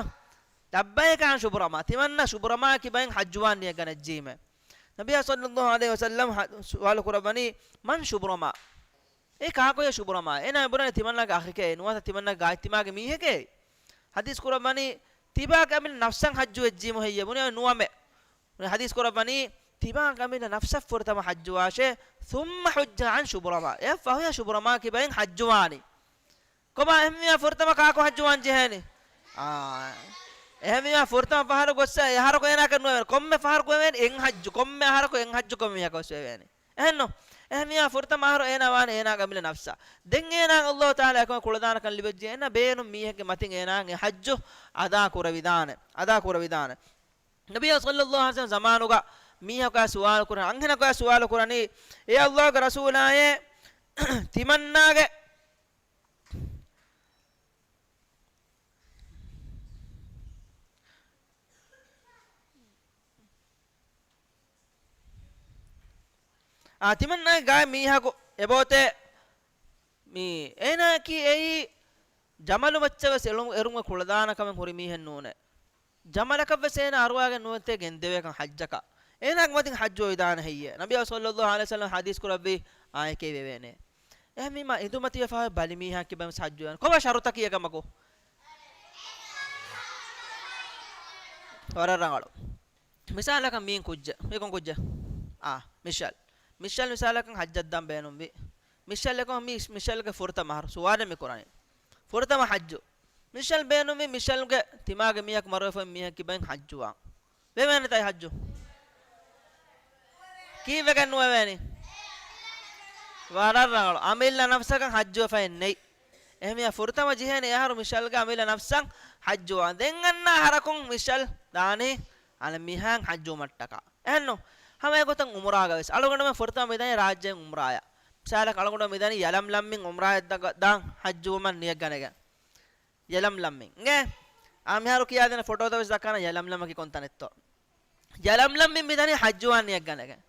ލައްބައިކަ ޢަން ޝުބުރަމާ. ތިމަންނަ ޝުބުރަމާ ކިބައިން ޙައްޖުވާން ނިޔަތް ގަނެއްޖީމޭ. ނަބިއްޔާ ޞައްލައްލާހު ޢަލައިހި ވަސައްލަމަ ސުވާލު ކުރައްވަނީ، މަން ޝުބުރަމާ؟ އެ ކާކުޔަ ޝުބުރަމާ؟ އޭނާ ބުނަނީ ތިމަންނަގެ އަޚެކޭ، ނުވަތަ ތިމަންނަގެ ގާތްތިމާގެ މީހެކޭ. ޙަދީޘް ކުރައްވަނީ، ތިބާ ކަމިން ނަފްސަށް ޙައްޖު ވެއްޖީމު ހެއްޔޭ؟ ބުނި ނުވަމޭ. ބުނި ޙަދީޘް ކުރައްވަނީ، ތިބާ ކަމިން ނަފްސަށް ފުރަތަމަ ޙައްޖުވާށޭ، ثم حج عن شبرمة. އެ ފަހުޔަ ޝުބުރަމާ ކިބައިން ޙައްޖުވާނީ. ކޮބާ އެހެންވިޔާ ފުރަތަމަ ކާކު ޙައްޖުވާން ޖެހޭނީ؟ އާ. އެހެންވިޔާ ފުރަތަމަ ފަހަރު ގޮއްސަ އެ އަހަރަކު އޭނާކަށް ނުވެވޭނެ. ކޮންމެ ފަހަރަކު ވެވޭނެ އެއް ޙައްޖު. ކޮންމެ އަހަރަކު އެއް ޙައްޖު ކޮންމެ މީހަކަށް ވެސް ވެވޭނެ. އެހެންނު؟ އެހެންވިޔާ ފުރަތަމަ އަހަރު އޭނާ ވާނެ އޭނާގެ އަމިއްލަ ނަފްސަށް. ދެން އޭނާ ﷲ ތަޢާލާ އެކަމަށް ކުޅަދާނަކަން ލިބެއްޖެ. އޭނާ ބޭނުން މީހެއްގެ މަތިން އޭނާ އެ ޙައްޖު އަދާ ކުރެވިދާނެ. އަދާ ކުރެވިދާނެ. ނަބިއްޔާ ޞައްލައްލާހު ޢަލައިހި ވަސައްލަމަ ޒަމާނުގަ މީހަކާ ސުވާލު ކުރަން، އަންހެނަކާ ސުވާލު ކުރަނީ، އޭ ﷲގެ ރަސޫލާއޭ، ތިމަންނާގެ އާ، ތިމަންނާގެ ގާތް މީހަކު އެބައޮތޭ މީ. އޭނާއަކީ އެއީ ޖަމަލު މައްޗަށް ވެސް އެޅު-، އެރުމުގެ ކުޅަދާނަ ކަމެއް ހުރި މީހެއް ނޫނޭ. ޖަމަލަކަށް ވެސް އޭނާ އަރުވާގެން ނުވަތޭ ގެންދެވޭކަން ޙައްޖަކަށް. އޭނާގެ މަތިން ޙައްޖު ވެވިދާނެ ހެއްޔޭ؟ ނަބިއްޔާ ޞައްލައްލާހު ޢަލައިހި ވަސައްލަމަ ޙަދީޘް ކުރައްވީ އާއެކޭ ވެވޭނެ. އެހެންވީމާ އެދުމަތިވެފާ ބަލި މީހާ ކިބައިން ވެސް ޙައްޖު ވެވޭނެ. ކޮބާ ޝަރުތަކީ އެކަމަކު؟ ވަރަށް ރަނގަޅު. މިސާލަކަށް މީން ކުއްޖެއް، މީ ކޮން ކުއްޖެއް؟ އާ، މިޝަލް. މިޝަލް މިސާލަކަށް ޙައްޖަށް ދާން ބޭނުންވި. މިޝަލް އެކަމަ މީ، މިޝަލްގެ ފުރަތަމަ އަހަރު ސުވާލެއް މި ކުރަނީ. ފުރަތަމަ ޙައްޖު. މިޝަލް ބޭނުންވި މިޝަލްގެ ތިމާގެ މީހަކު މަރުވެފަ މީހަކު ކިބައިން ޙައްޖުވާން. ވެވޭނެތަ އެ ޙައްޖު؟ ކީއްވެގެން ނުވެވޭނީ؟ ވަރަށް ރަނގަޅު. އަމިއްލަ ނަފްސަކަށް ޙައްޖުވެފައެއް ނެތް. އެހެންވިޔާ ފުރަތަމަ ޖެހޭނެ އެ އަހަރު މިޝަލްގެ އަމިއްލަ ނަފްސަށް ޙައްޖުވާން. ދެން އަންނަ އަހަރަކުން މިޝަލް ދާނީ އަނެއް މީހާއަށް ޙައްޖުވުމަށްޓަކާ. އެހެންނު؟ ހަމަ އެގޮތަށް ޢުމްރާގަ ވެސް. އަޅުގަނޑުމެން ފުރަތަމަ މިދަނީ ރާއްޖެއިން ޢުމްރާއަށް. މިސާލަކަށް އަޅުގަނޑު މިދަނީ ޔަލަމްލަމްއިން ޢުމްރާއަށް ދާން ޙައްޖުވުމަށް ނިޔަތްގަނެގެން. ޔަލަމްލަމްއިން. އިނގޭ؟ އާ، މިހާރު ކިޔާދޭނެ ފޮޓޯތައް ވެސް ދައްކާނަން ޔަލަމްލަމަކީ ކޮން ތަނެއްތޯ. ޔަލަމްލަމްއިން މިދަނީ ޙައްޖުވާން ނިޔަތްގަނެގެން.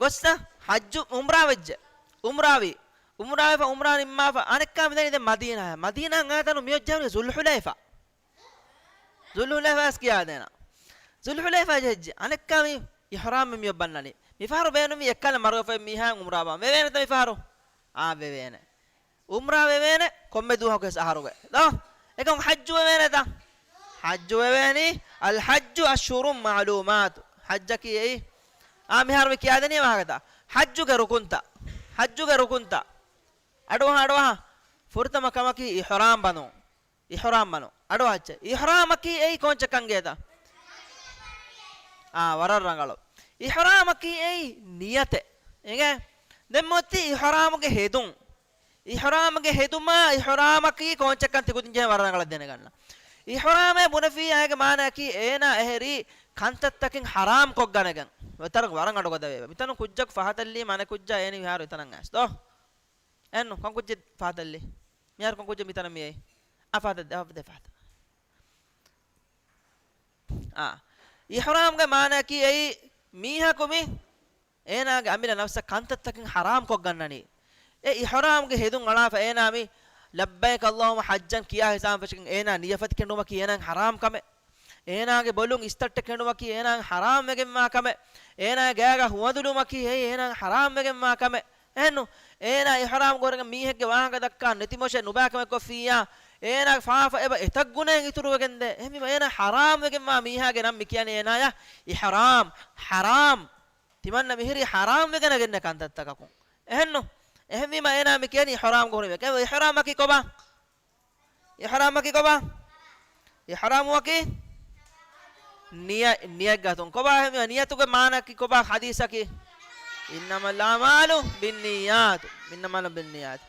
ގޮއްސަ ޙައްޖު ޢުމްރާ ވެއްޖެ. ޢުމްރާވީ. ޢުމްރާވެފަ ޢުމްރާ ނިންމާފަ އަނެއްކާ މިދަނީ ދެން މަދީނާއަށް. މަދީނާއަށް އައި ތަނު މިއޮއްޖެހުނީ ޒުލްޙުލައިފާ. ޒުލްޙުލައިފާ ވެސް ކިޔާދޭނަން. ޒުލްޙުލައިފާ ޖެހިއްޖެ. އަނެއްކާ މި އިޙްރާމް މިއޮށް ބަންނަނީ. މިފަހަރު ބޭނުންވީ އެއްކަލަ މަރުވެފައި މީހާ ޢުމްރާ ބާން. ވެވޭނެތަ މިފަހަރު؟ އާ، ވެވޭނެ. ޢުމްރާ ވެވޭނެ ކޮންމެ ދުވަހަކުވެސް އަހަރުގެ. ދޯ؟ އެކަމަކު ޙައްޖު ވެވޭނެތަ؟ ޙައްޖު ވެވޭނީ. الحج أشهر معلومات. ޙައްޖަކީ އެއީ. އާ، މިހާރު މި ކިޔާދެނީ ވާހަކަތައް. ޙައްޖުގެ ރުކުންތައް. ޙައްޖުގެ ރުކުންތައް. އަޑުއަހާ، އަޑުއަހާ. ފުރަތަމަ ކަމަކީ އިޙްރާމް ބަނުން. އިޙްރާމް ބަނުން. އަޑުއަހާ އެއްޗެއް. އިޙްރާމަކީ އެއީ ކޯންޗަކަން ގޭތަ؟ އާ، ވަރަށް ރަނގަޅު. އިޙްރާމަކީ އެއީ ނިޔަތެއް. އިނގޭ؟ ދެން މޮތީ އިޙްރާމުގެ ހެދުން. އިޙްރާމްގެ ހެދުމާ އިޙްރާމަކީ ކޯންޗަކަން ތިކުދިން ޖެހޭ ވަރަށް ރަނގަޅަށް ދެނެގަންނަ. އިޙްރާމޭ ބުނެފިއްޔާ އޭގެ މާނައަކީ އޭނާ އެހެރީ ކަންތައްތަކެއް ޙަރާމް ކޮށްގަނެގެން. އެތަރަކު ވަރަށް އަޑުގަދަ ވޭ. މިތަނު ކުއްޖަކު ފަހަތަށްލީމަ އަނެއް ކުއްޖާ އޭނި މިހާރު އެތަނަށް އައިސް ދޯ. އެންނު ކޮން ކުއްޖެއް ފަހަތަށްލީ؟ މިހާރު ކޮން ކުއްޖެއް މިތަނަށް މިއައީ؟ އާ، ފަހަތަށް ދެ، އާ، ދެ ފަހަތަށް. އާ. އިޙްރާމްގެ މާނައަކީ އެއީ މީހަކު މި އޭނާގެ އަމިއްލަ ނަފްސަށް ކަންތައްތަކެއް ޙަރާމް ކޮށްގަންނަނީ. އެ އިޙްރާމްގެ ހެދުން އަޅާފަ އޭނާ މި ލައްބައިކަ އައްލާހުއްމަ ޙައްޖަން ކިޔާ ހިސާބަށް ފެށިގެން އޭނާ ނިޔަފަތި ކެނޑުމަކީ އޭނާގެ ޙަރާމް ކަމެއް. އޭނާގެ ބޮލުން އިސްތައްޓެއް ކެނޑުމަކީ އޭނާގެ ޙަރާމް ވެގެންވާ ކަމެއް. އޭނާގެ ގާގަ ހުވަނދުލުމަކީ އެއީ އޭނާގެ ޙަރާމް ވެގެންވާ ކަމެއް. އެހެންނު، އޭނާ އިޙްރާމް ކުރެގެން މީހެއްގެ ވާހަކަ ދައްކާ ނެތިމޮށެ ނުބައިކަމެއް ކޮށްފިއްޔާ، އޭނާގެ ފާފަ އެބަ އެތައް ގުނައެއް އިތުރުވެގެންދޭ. އެހެންވީމަ އޭނާ ޙަރާމް ވެގެންވާ މީހާގެ ނަން މި ކިޔަނީ އޭނާޔަށް އިޙްރާމް، ޙަރާމް. ތިމަންނަ މިހިރީ ޙަރާމް ވެގެނެގެންނެ ކަންތައްތަކަކުން. އެހެންނު؟ އެހެންވީމަ އޭނާ މި ކިޔަނީ އިޙްރާމް ކުރުމެއް. އެ އިޙްރާމަކީ ކޮބާ؟ އިޙްރާމަކީ ކޮބާ؟ އިޙްރާމުއަކީ ނިޔަ، ނިޔަތް ގަތުން. ކޮބާ އެހެން ނިޔަތުގެ މާނައަކީ ކޮބާ ޙަދީޘަކީ؟ إنما الأعمال بالنيات. إنما الأعمال بالنيات.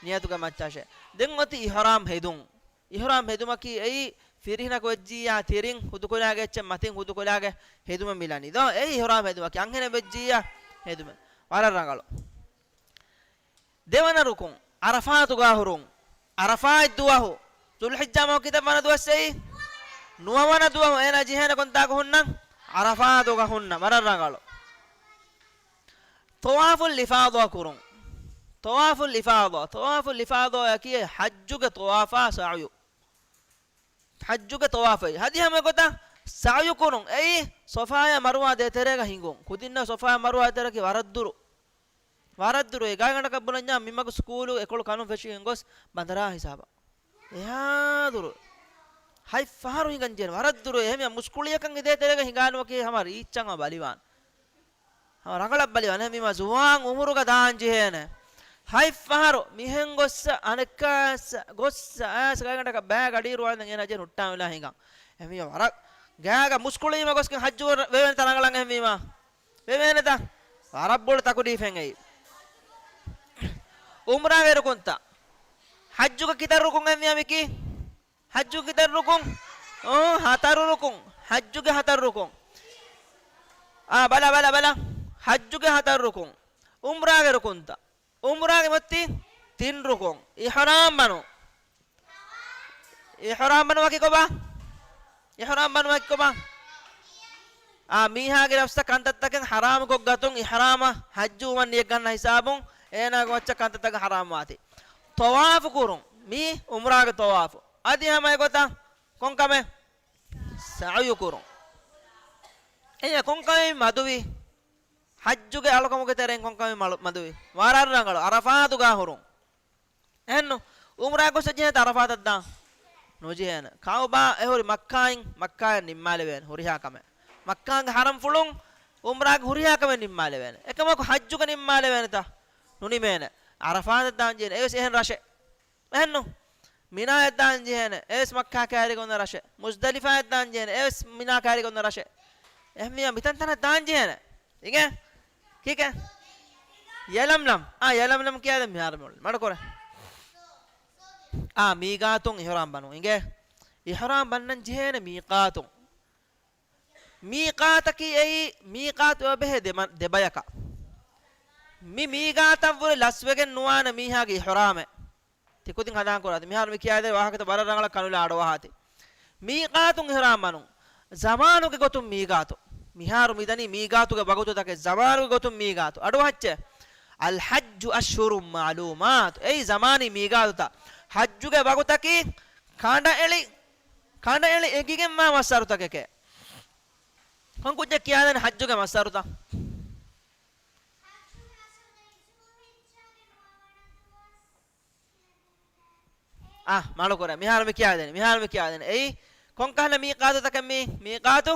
ނިޔަތުގެ މައްޗަށޭ. ދެން އޮތީ އިޙްރާމް ހެދުން. އިޙްރާމް ހެދުމަކީ އެއީ ފިރިހެނަކު ވެއްޖިއްޔާ ތިރިން ހުދުކޮލާގެ އެއްޗެއް މަތިން ހުދުކޮލާގެ ހެދުމެއް މިލަނީ. ދޯ، އެއީ އިޙްރާމް ހެދުމަކީ. އަންހެނެއް ވެއްޖިއްޔާ ހެދުމެއް. ވަރަށް ރަނގަޅު. ދެވަނަ ރުކުން، ޢަރަފާތުގަ ހުރުން. ޢަރަފާތް ދުވަހު، ޒުލްޙިއްޖާ މަހު ކިތައް ވަނަ ދުވަސް އެއީ؟ ނުވަވަނަ ދުވަހު. އޭނާ ޖެހޭނެ ކޮންތާކު ހުންނަން؟ ޢަރަފާތުގަ ހުންނަ. ވަރަށް ރަނގަޅު. ޠަވާފުލް އިފާޟާ ކުރުން. ޠަވާފުލް އިފާޟާ. ޠަވާފުލް އިފާޟާއަކީ ޙައްޖުގެ ޠަވާފާ ސަޢުޔު. ޙައްޖުގެ ޠަވާފަށް. އަދި ހަމަ ގޮތަށް ސަޢުޔު ކުރުން. އެއީ ޞަފާޔާ މަރުވާ ދޭތެރޭގަ ހިނގުން. ކުދިންނަށް ޞަފާޔާ މަރުވާ ދޭތެރެއަކީ ވަރަށް ދުރު. ވަރަށް ދުރު. އެ ގާތްގަނޑަކަށް ބުނަންޏާ މިމަގު ސްކޫލު އެކޮޅު ކަނުން ފެށިގެން ގޮސް ބަނދަރާ ހިސާބަށް. އެހާ ދުރު. ހަތް ފަހަރު ހިނގަން ޖެހޭނެ. ވަރަށް ދުރު. އެހެންވެ މުސްކުޅިއަކަށް އިދޭ ތެރޭގަ ހިނގާނުވަކީ ހަމަ ރީއްޗަށް ހަމަ ބަލިވާން. ހަމަ ރަނގަޅަށް ބަލިވާން. އެހެންވީމަ ޒުވާން އުމުރުގަ ދާން ޖެހޭނެ. ހަތް ފަހަރު މިހެން ގޮއްސަ އަނެއްކާ އައިސް، ގޮއްސަ އައިސް ގާތްގަނޑަކަށް ބައި ގަޑިއިރު ވާންދެން އޭނާ ޖެހޭ ނުއްޓާ ވެލާ ހިނގަން. އެހެންވީމަ ވަރަށް ގާގަ މުސްކުޅީމަ ގޮސްގެން ޙައްޖު ވެވޭނެތަ ރަނގަޅަށް އެހެންވީމަ؟ ވެވޭނެތަ؟ ވަރަށް ބޮޑު ތަކުލީފެއް އެއީ. އުމްރާގެ ރުކުންތައް. ޙައްޖުގެ ކިތައް ރުކުން އެންމެ އަމިކީ؟ ޙައްޖުގެ ކިތައް ރުކުން؟ އޯ، ހަތަރު ރުކުން. ޙައްޖުގެ ހަތަރު ރުކުން. އާ، ބަލަ، ބަލަ، ބަލަ. ޙައްޖުގެ ހަތަރު ރުކުން. އުމްރާގެ ރުކުންތައް. އުމްރާގެ މޮތީ ތިން ރުކުން. އިޙްރާމް ބަނުން. އިޙްރާމް ބަނުމަކީ ކޮބާ؟ އިޙްރާމް ބަނުމަކީ ކޮބާ؟ އާ، މީހާގެ ނަފްސަށް ކަންތައްތަކެއް ޙަރާމް ކޮށްގަތުން، އިޙްރާމަށް ޙައްޖު ވުމަށް ނިޔަތް ގަންނަ ހިސާބުން އޭނާގެ މައްޗަށް ކަންތައްތަކެއް ޙަރާމް ވާތީ. ޠަވާފު ކުރުން، މީ ޢުމްރާގެ ޠަވާފު. އަދި ހަމަ އެގޮތަށް ކޮންކަމެއް؟ ސަޢުޔު ކުރުން. އެއީ ކޮންކަމެއް މަދުވީ؟ ޙައްޖުގެ އަޅުކަމުގެ ތެރެއިން ކޮންކަމެއް މަޅު-، މަދުވީ؟ ވަރަށް ރަނގަޅު. ޢަރަފާތުގަ ހުރުން. އެހެންނު؟ ޢުމްރާ ގޮސް ޖެހޭތަ ޢަރަފާތަށް ދާން؟ ނުޖެހޭނެ. ކަޢުބާ އެހުރި މައްކާއިން، މައްކާއަށް ނިންމާލެވޭނެ ހުރިހާ ކަމެއް. މައްކާގެ ޙަރަމްފުޅުން ޢުމްރާގެ ހުރިހާ ކަމެއް ނިންމާލެވޭނެ. އެކަމަކު ޙައްޖުގެ ނިންމާލެވޭނެތަ؟ ނުނިމޭނެ. ޢަރަފާތަށް ދާން ޖެހޭނެ. އެވެސް އެހެން ރަށެއް. އެހެންނު؟ މިނާއަށް ދާން ޖެހޭނެ. އެވެސް މައްކާ ކައިރީގަ އޮންނަ ރަށެއް. މުޒްދަލިފާއަށް ދާން ޖެހޭނެ. އެވެސް މިނާ ކައިރީގަ އޮންނަ ރަށެއް. އެހެންވީމަ މިތަންތަނަށް ދާން ޖެހޭނެ. އިނގޭ؟ ކީކޭ؟ ޔަލަމްލަމް. އާ، ޔަލަމްލަމް ކިޔާދޭން މިހާރު މި މަޑުކުރޭ. އާ، މީގާތުން އިޙްރާމް ބަނުން. އިނގޭ؟ އިޙްރާމް ބަންނަން ޖެހޭނެ މީޤާތުން. މީޤާތަކީ އެއީ، މީޤާތު އެބަހޭ ދެ މަ-، ދެ ބަޔަކަށް. މި މީޤާތަށްވުރެ ލަސްވެގެން ނުވާނެ މީހާގެ އިޙްރާމެއް. ތި ކުދިން ހަނދާން ކުރާތި. މިހާރު މި ކިޔާދޭ ވާހަކަތައް ވަރަށް ރަނގަޅަށް ކަނުލާ އަޑުއަހާތި. މީޤާތުން އިޙްރާމް ބަނުން. ޒަމާނުގެ ގޮތުން މީޤާތު. މިހާރު މިދަނީ މީޤާތުގެ ވަގުތުތަކެއް، ޒަމާނުގެ ގޮތުން މީޤާތު. އަޑުއަހައްޗޭ. އަލްޙައްޖު އަޝްހުރުން މަޢުލޫމާތު. އެއީ ޒަމާނީ މީޤާތުތައް. ޙައްޖުގެ ވަގުތަކީ ކަނޑައެޅި، ކަނޑައެޅި އެނގިގެންވާ މައްސަރުތަކެކޭ. ކޮން ކުއްޖެއް ކިޔާދޭނެ ޙައްޖުގެ މައްސަރުތައް؟ އާ، މަޑުކުރޭ. މިހާރު މި ކިޔާދޭނެ. މިހާރު މި ކިޔާދޭނެ. އެއީ، ކޮންކަހަލަ މީޤާތުތަކެއް މީ؟ މީޤާތު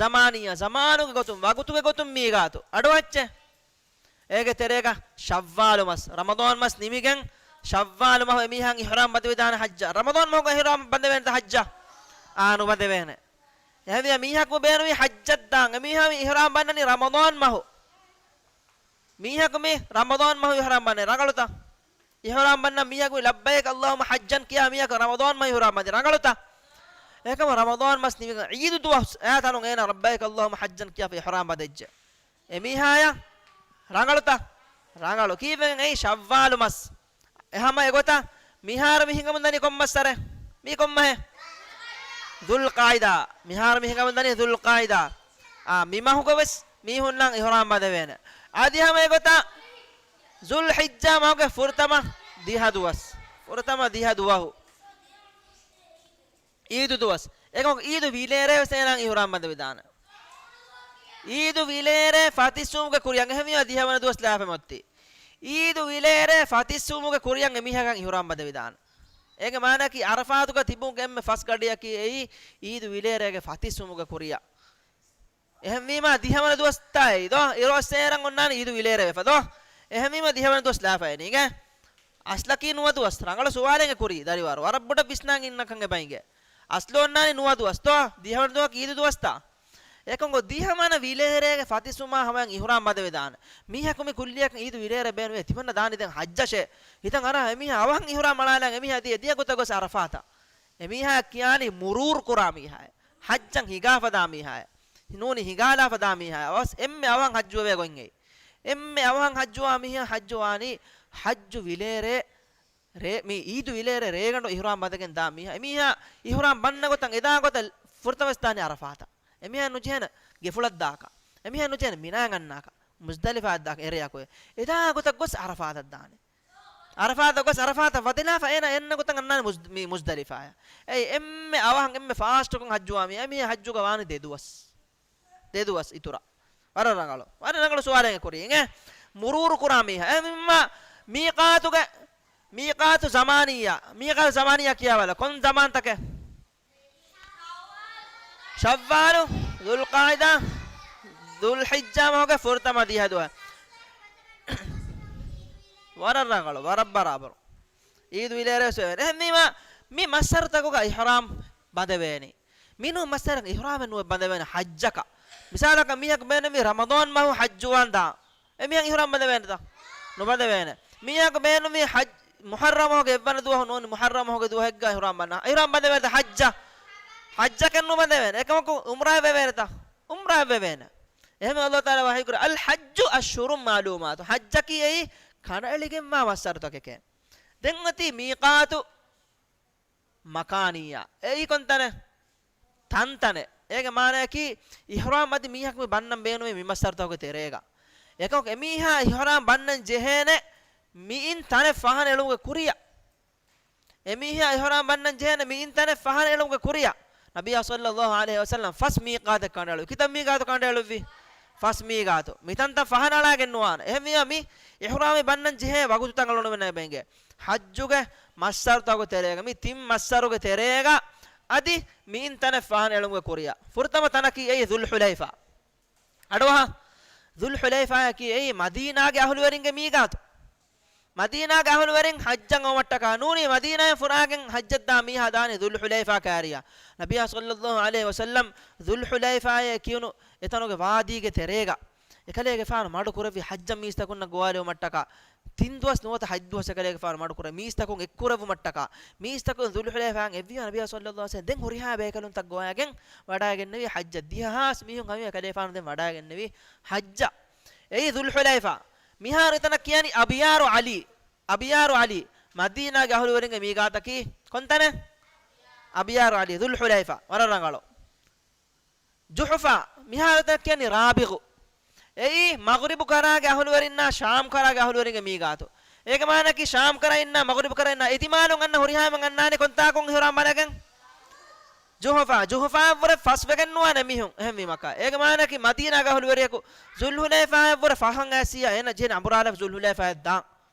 ޒަމާނިއްޔާ. ޒަމާނުގެ ގޮތުން، ވަގުތުގެ ގޮތުން މީޤާތު. އަޑުއައްޗޭ. އޭގެ ތެރޭގަ ޝައްވާލު މަސް، ރަމަޟާން މަސް ނިމިގެން، ޝައްވާލު މަހު އެމީހާ އިޙްރާމް ބަނދެވިދާނެ ޙައްޖަށް. ރަމަޟާން މަހުގަ އިޙްރާމް ބަނދެވޭނެތަ ޙައްޖަށް؟ އާ، ނުބަނދެވޭނެ. އެހެންވިޔާ މީހަކު ބޭނުމީ ޙައްޖަށް ދާން. އެމީހާ މި އިޙްރާމް ބަންނަނީ ރަމަޟާން މަހު. މީހަކު މި ރަމަޟާން މަހު އިޙްރާމް ބަންނަނީ، ރަނގަޅުތަ؟ އިޙްރާމް ބަންނަ މީހަކު މި ލައްބައިކަ އައްލާހުއްމަ ޙައްޖަން ކިޔާ މީހަކު ރަމަޟާން މަހު އިޙްރާމް ބަންނަނީ، ރަނގަޅުތަ؟ އެކަމަ ރަމަޟާން މަސް ނިމިގެން ޢީދު ދުވަހު އައި ތަނުން އޭނާ ލައްބައިކަ އައްލާހުއްމަ ޙައްޖަން ކިޔާފަ އިޙްރާމް ބަނދެއްޖެ. އެމީހާޔަށް ރަނގަޅުތަ؟ ރަނގަޅު. ކީއްވެގެން އެއީ ޝައްވާލު މަސް. އެ ހަމަ އެގޮތަށް މިހާރު މި ހިނގަމުންދަނީ ކޮން މައްސަރެއް؟ މީ ކޮން މަހެއް؟ ޛުލްޤާޢިދާ. މިހާރު މި ހިނގަމުންދަނީ ޛުލްޤާޢިދާ. އާ، މި މަހުގަ ވެސް މީހުންނަށް އިޙްރާމް ބަނދެވޭނެ. އަދި ހަމަ އެގޮތަށް ޛުލްޙިއްޖާ މަހުގެ ފުރަތަމަ ދިހަ ދުވަސް. ފުރަތަމަ ދިހަ ދުވަހު. ޢީދު ދުވަސް. އެކަމަކު ޢީދު ވިލޭރޭ ވެސް އޭނާ އިޙްރާމް ބަނދެވިދާނެ. ޢީދު ވިލޭރޭ ފަތިސްވުމުގެ ކުރިއަށް އެހެންވީމަ ދިހަވަނަ ދުވަސް ލާފަ މޮއްތި. ޢީދު ވިލޭރޭ ފަތިސްވުމުގެ ކުރިއަށް އެމީހަކަށް އިޙްރާމް ބަނދެވިދާނެ. އޭގެ މާނައަކީ ޢަރަފާތުގަ ތިބުމުގެ އެންމެ ފަސް ގަޑިއަކީ އެއީ ޢީދު ވިލޭރޭގެ ފަތިސްވުމުގެ ކުރިއަށް. އެހެންވީމަ ދިހަވަނަ ދުވަސްތާއި ދޯ، އިރުއައްސޭރަން އޮންނާނީ ޢީދު ވިލޭރޭ ވެފަ ދޯ. އެހެންވީމަ ދިހަވަނަ ދުވަސް ލާފައިނީގެ. އަސްލަކީ ނުވަ ދުވަސް. ރަނގަޅު ސުވާލެއް ކުރީ ދަރިވަރު. ވަރަށް ބޮޑަށް ވިސްނާން އިންނަކަން އެބައިނގޭ. އަސްލު އޮންނާނީ ނުވަ ދުވަސް ދޯ. ދިހަވަނަ ދުވަހަކީ ޢީދު ދުވަސްތާ. އެކަމަކު ދިހަވަނަ ވިލޭރޭގެ ފަތިސްވުމާ ހަމަޔަށް އިޙްރާމް ބަނދެވިދާނެ. މީހަކު މި ކުއްލިއަކަށް ޢީދު ވިލޭރޭ ބޭނުމޭ ތިމަންނަ ދާނީ ދެން ޙައްޖަށޭ. ހިތަށް އަރާ އެމީހާ އަވަހަށް އިޙްރާމް އަޅާލަން އެމީހާ ދިޔަ ދިޔަ ގޮތަށް ގޮސް ޢަރަފާތަށް. އެމީހާ ކިޔާނީ މުރޫރު ކުރާ މީހާއޭ. ޙައްޖަށް ހިނގާފަދާ މީހާއޭ. ނޫނީ ހިނގާލާފަދާ މީހާއޭ. އަވަސް އެންމެ އަވަހަށް ޙައްޖުވެވޭ ގޮތް އެއީ. އެންމެ އަވަހަށް ޙައްޖުވާ މީހާ ޙައްޖުވާނީ ޙައްޖު ވިލޭރޭ ރޭ، މި ޢީދު ވިލޭރޭ ރޭގަނޑު އިޙްރާމް ބަނދެގެން ދާ މީހާ. އެމީހާ އިޙްރާމް ބަންނަ ގޮތަށް އެދާ ގޮތަށް ފުރަތަމަ ވެސް ދާނީ ޢަރަފާތަށް. އެމީހާ ނުޖެހޭނެ ގެފުޅަށް ދާކަށް. އެމީހާ ނުޖެހޭނެ މިނާއަށް އަންނާކަށް. މުޒްދަލިފާއަށް ދާކަށް އެރެއަކު. އެދާ ގޮތަށް ގޮސް ޢަރަފާތަށް ދާނެ. ޢަރަފާތަށް ގޮސް ޢަރަފާތަށް ވަދެލާފަ އޭނާ އެންނަ ގޮތަށް އަންނާނެ މުޒް-، މި މުޒްދަލިފާއަށް. އެއީ އެންމެ އަވަހަށް އެންމެ ފާސްޓުކޮށް ޙައްޖުވާ މީހާ. އެމީހާ ޙައްޖުގަ ވާނީ ދެ ދުވަސް. ދެ ދުވަސް އިތުރަށް. ވަރަށް ރަނގަޅު. ވަރަށް ރަނގަޅު ސުވާލެއް ކުރީ. އިނގޭ؟ މުރޫރު ކުރާ މީހާ. އެހެންވީމަ މީޤާތުގެ، މީޤާތު ޒަމާނިއްޔާ. މީޤާތު ޒަމާނިއްޔާ ކިޔާބަލަ. ކޮން ޒަމާންތަކެއް؟ ޝައްވާލު، ޛުލްޤާޢިދާ، ޛުލްޙިއްޖާ މަހުގެ ފުރަތަމަ ދިހަ ދުވަހު. ވަރަށް ރަނގަޅު، ވަރަށް ބަރާބަރު. ޢީދު ވިލޭރޭ ވެސް ވެވޭނެ. އެހެންވީމަ، މި މައްސަރުތަކުގަ އިޙްރާމް ބަނދެވޭނީ. މިނޫން މައްސަރަކަށް އިޙްރާމެއް ނުވެ ބަނދެވޭނެ ޙައްޖަކަށް. މިސާލަކަށް މީހަކު ބޭނުމީ ރަމަޟާން މަހު ޙައްޖުވާން ދާން. އެމީހަކު އިޙްރާމް ބަނދެވޭނެތަ؟ ނުބަނދެވޭނެ. މީހަކު ބޭނުމީ ޙައްޖް، މުޙައްރަމް މަހުގެ އެއްވަނަ ދުވަހު ނޫނީ މުޙައްރަމް މަހުގެ ދުވަހެއްގަ އިޙްރާމް ބަންނަ. އިޙްރާމް ބަނދެވޭނެތަ ޙައްޖަށް؟ ޙައްޖަކަށް ނުބަނދެވޭނެ. އެކަމަކު ޢުމްރާއެއް ވެވޭނެތަ؟ ޢުމްރާއެއް ވެވޭނެ. އެހެންވެ ﷲ ތަޢާލާ ވަޙީކުރޭ، އަލްޙައްޖު އަޝްހުރުން މަޢުލޫމާތު. ޙައްޖަކީ އެއީ ކަނޑައެޅިގެންވާ މައްސަރުތަކެކޭ. ދެން އޮތީ މީޤާތު މަކާނިއްޔާ. އެއީ ކޮންތަނެއް؟ ތަންތަނެއް. އޭގެ މާނައަކީ، އިޙްރާމް އަދި މީހަކު މި ބަންނަން ބޭނުމީ މި މައްސަރުތަކުގެ ތެރޭގަ. އެކަމަކު އެމީހާ އިޙްރާމް ބަންނަން ޖެހޭނެ މިއިން ތަނެއް ފަހަނަ އެޅުމުގެ ކުރިއަށް. އެމީހާ އިޙްރާމް ބަންނަން ޖެހޭނެ މިއިން ތަނެއް ފަހަނަ އެޅުމުގެ ކުރިއަށް. ނަބިއްޔާ ޞައްލައްލާހު ޢަލައިހި ވަސައްލަމް ފަސް މީޤާތެއް ކަނޑައެޅުއްވި. ކިތައް މީޤާތު ކަނޑައެޅުއްވި؟ ފަސް މީޤާތު. މިތަންތަން ފަހަނަ އަޅާގެން ނުވާނެ. އެހެންވީމަ މި އިޙްރާމެއް ބަންނަން ޖެހޭ ވަގުތުތައް އަޅުގަނޑުމެންނަށް އެބަ އެނގޭ. ޙައްޖުގެ މައްސަރުތަކުގެ ތެރޭގަ، މި ތިން މައްސަރުގެ ތެރޭގަ އަދި މިއިން ތަނެއް ފަހަނަ އެޅުމުގެ ކުރިއަށް. ފުރަތަމަ ތަނަކީ އެއީ ޛުލްޙުލައިފާ. އަޑުއަހަ، ޛުލްޙުލައިފާއަކީ އެއީ މަދީނާގެ އަހުލުވެރިންގެ މީޤާތު. މަދީނާގެ އަހުލުވެރިން ޙައްޖަށް އޮވުމަށްޓަކާ ނޫނީ، މަދީނާއިން ފުރާގެން ޙައްޖަށް ދާ މީހާ ދާނީ ޛުލްޙުލައިފާ ކާރިއަށް. ނަބިއްޔާ ޞައްލައްލާހު ޢަލައިހި ވަސައްލަމް ޛުލްޙުލައިފާއޭ ކިޔުނު އެތަނުގެ ވާދީގެ ތެރޭގަ އެކަލޭގެފާނު މަޑު ކުރެއްވި ޙައްޖަށް މީސްތަކުންނަށް ގޮވާލެވުމަށްޓަކާ. ތިން ދުވަސް ނުވަތަ ހަތް ދުވަސް އެކަލޭގެފާނު މަޑު ކުރެ މީސްތަކުން އެއްކުރެއްވުމަށްޓަކާ. މީސްތަކުން ޛުލްޙުލައިފާއިން އެއްވީމަ ނަބިއްޔާ ޞައްލައްލާހު ޢަލައިހި ވަސައްލަމް ދެން ހުރިހާ ބޭކަލުންތައް ގޮވާގެން ވަޑައިގެންނެވި ޙައްޖަށް. ދިހަ ހާސް މީހުން ހަމަ އެކަލޭފާނު ދެން ވަޑައިގެންނެވި ޙައްޖަށް. އެއީ ޛުލްޙުލައިފާ. މިހާރު އެތަނަށް ކިޔަނީ އަބްޔާރު ޢަލީ. އަބްޔާރު ޢަލީ. މަދީނާގެ އަހުލުވެރިންގެ މީގާތަކީ ކޮންތަނެއް؟ އަބްޔާރު ޢަލީ، ޛުލްޙުލައިފާ. ވަރަށް ރަނގަޅު. ޖުޙުފާ. މިހާރު އެތަނަށް ކިޔަނީ ރާބިޣު. އެއީ މަޣްރިބު ކަރާގެ އަހުލުވެރިންނާ ޝާމް ކަރާގެ އަހުލުވެރިންގެ މީގާތު. އޭގެ މާނައަކީ ޝާމް ކަރައިންނާ މަޣްރިބު ކަރައިންނާ އިތިމާލުން އަންނަ ހުރިހާމެން އަންނާނެ ކޮންތާކުން އިޙުރާމް ބަނެގެން. ޖުޙުފާ، ޖުޙުފާއަށްވުރެ ފަސްވެގެން ނުވާނެ މީހުން. އެހެންވީމަކާ. އޭގެ މާނައަކީ މަދީނާގެ އަހުލުވެރިޔަކު ޛުލްޙުލައިފާއަށްވުރެ ފަހަން އައިސިޔާ އޭނަ ޖެހެނީ އަނބުރާލާފަ ޛުލްޙުލައިފާއަށް ދާން.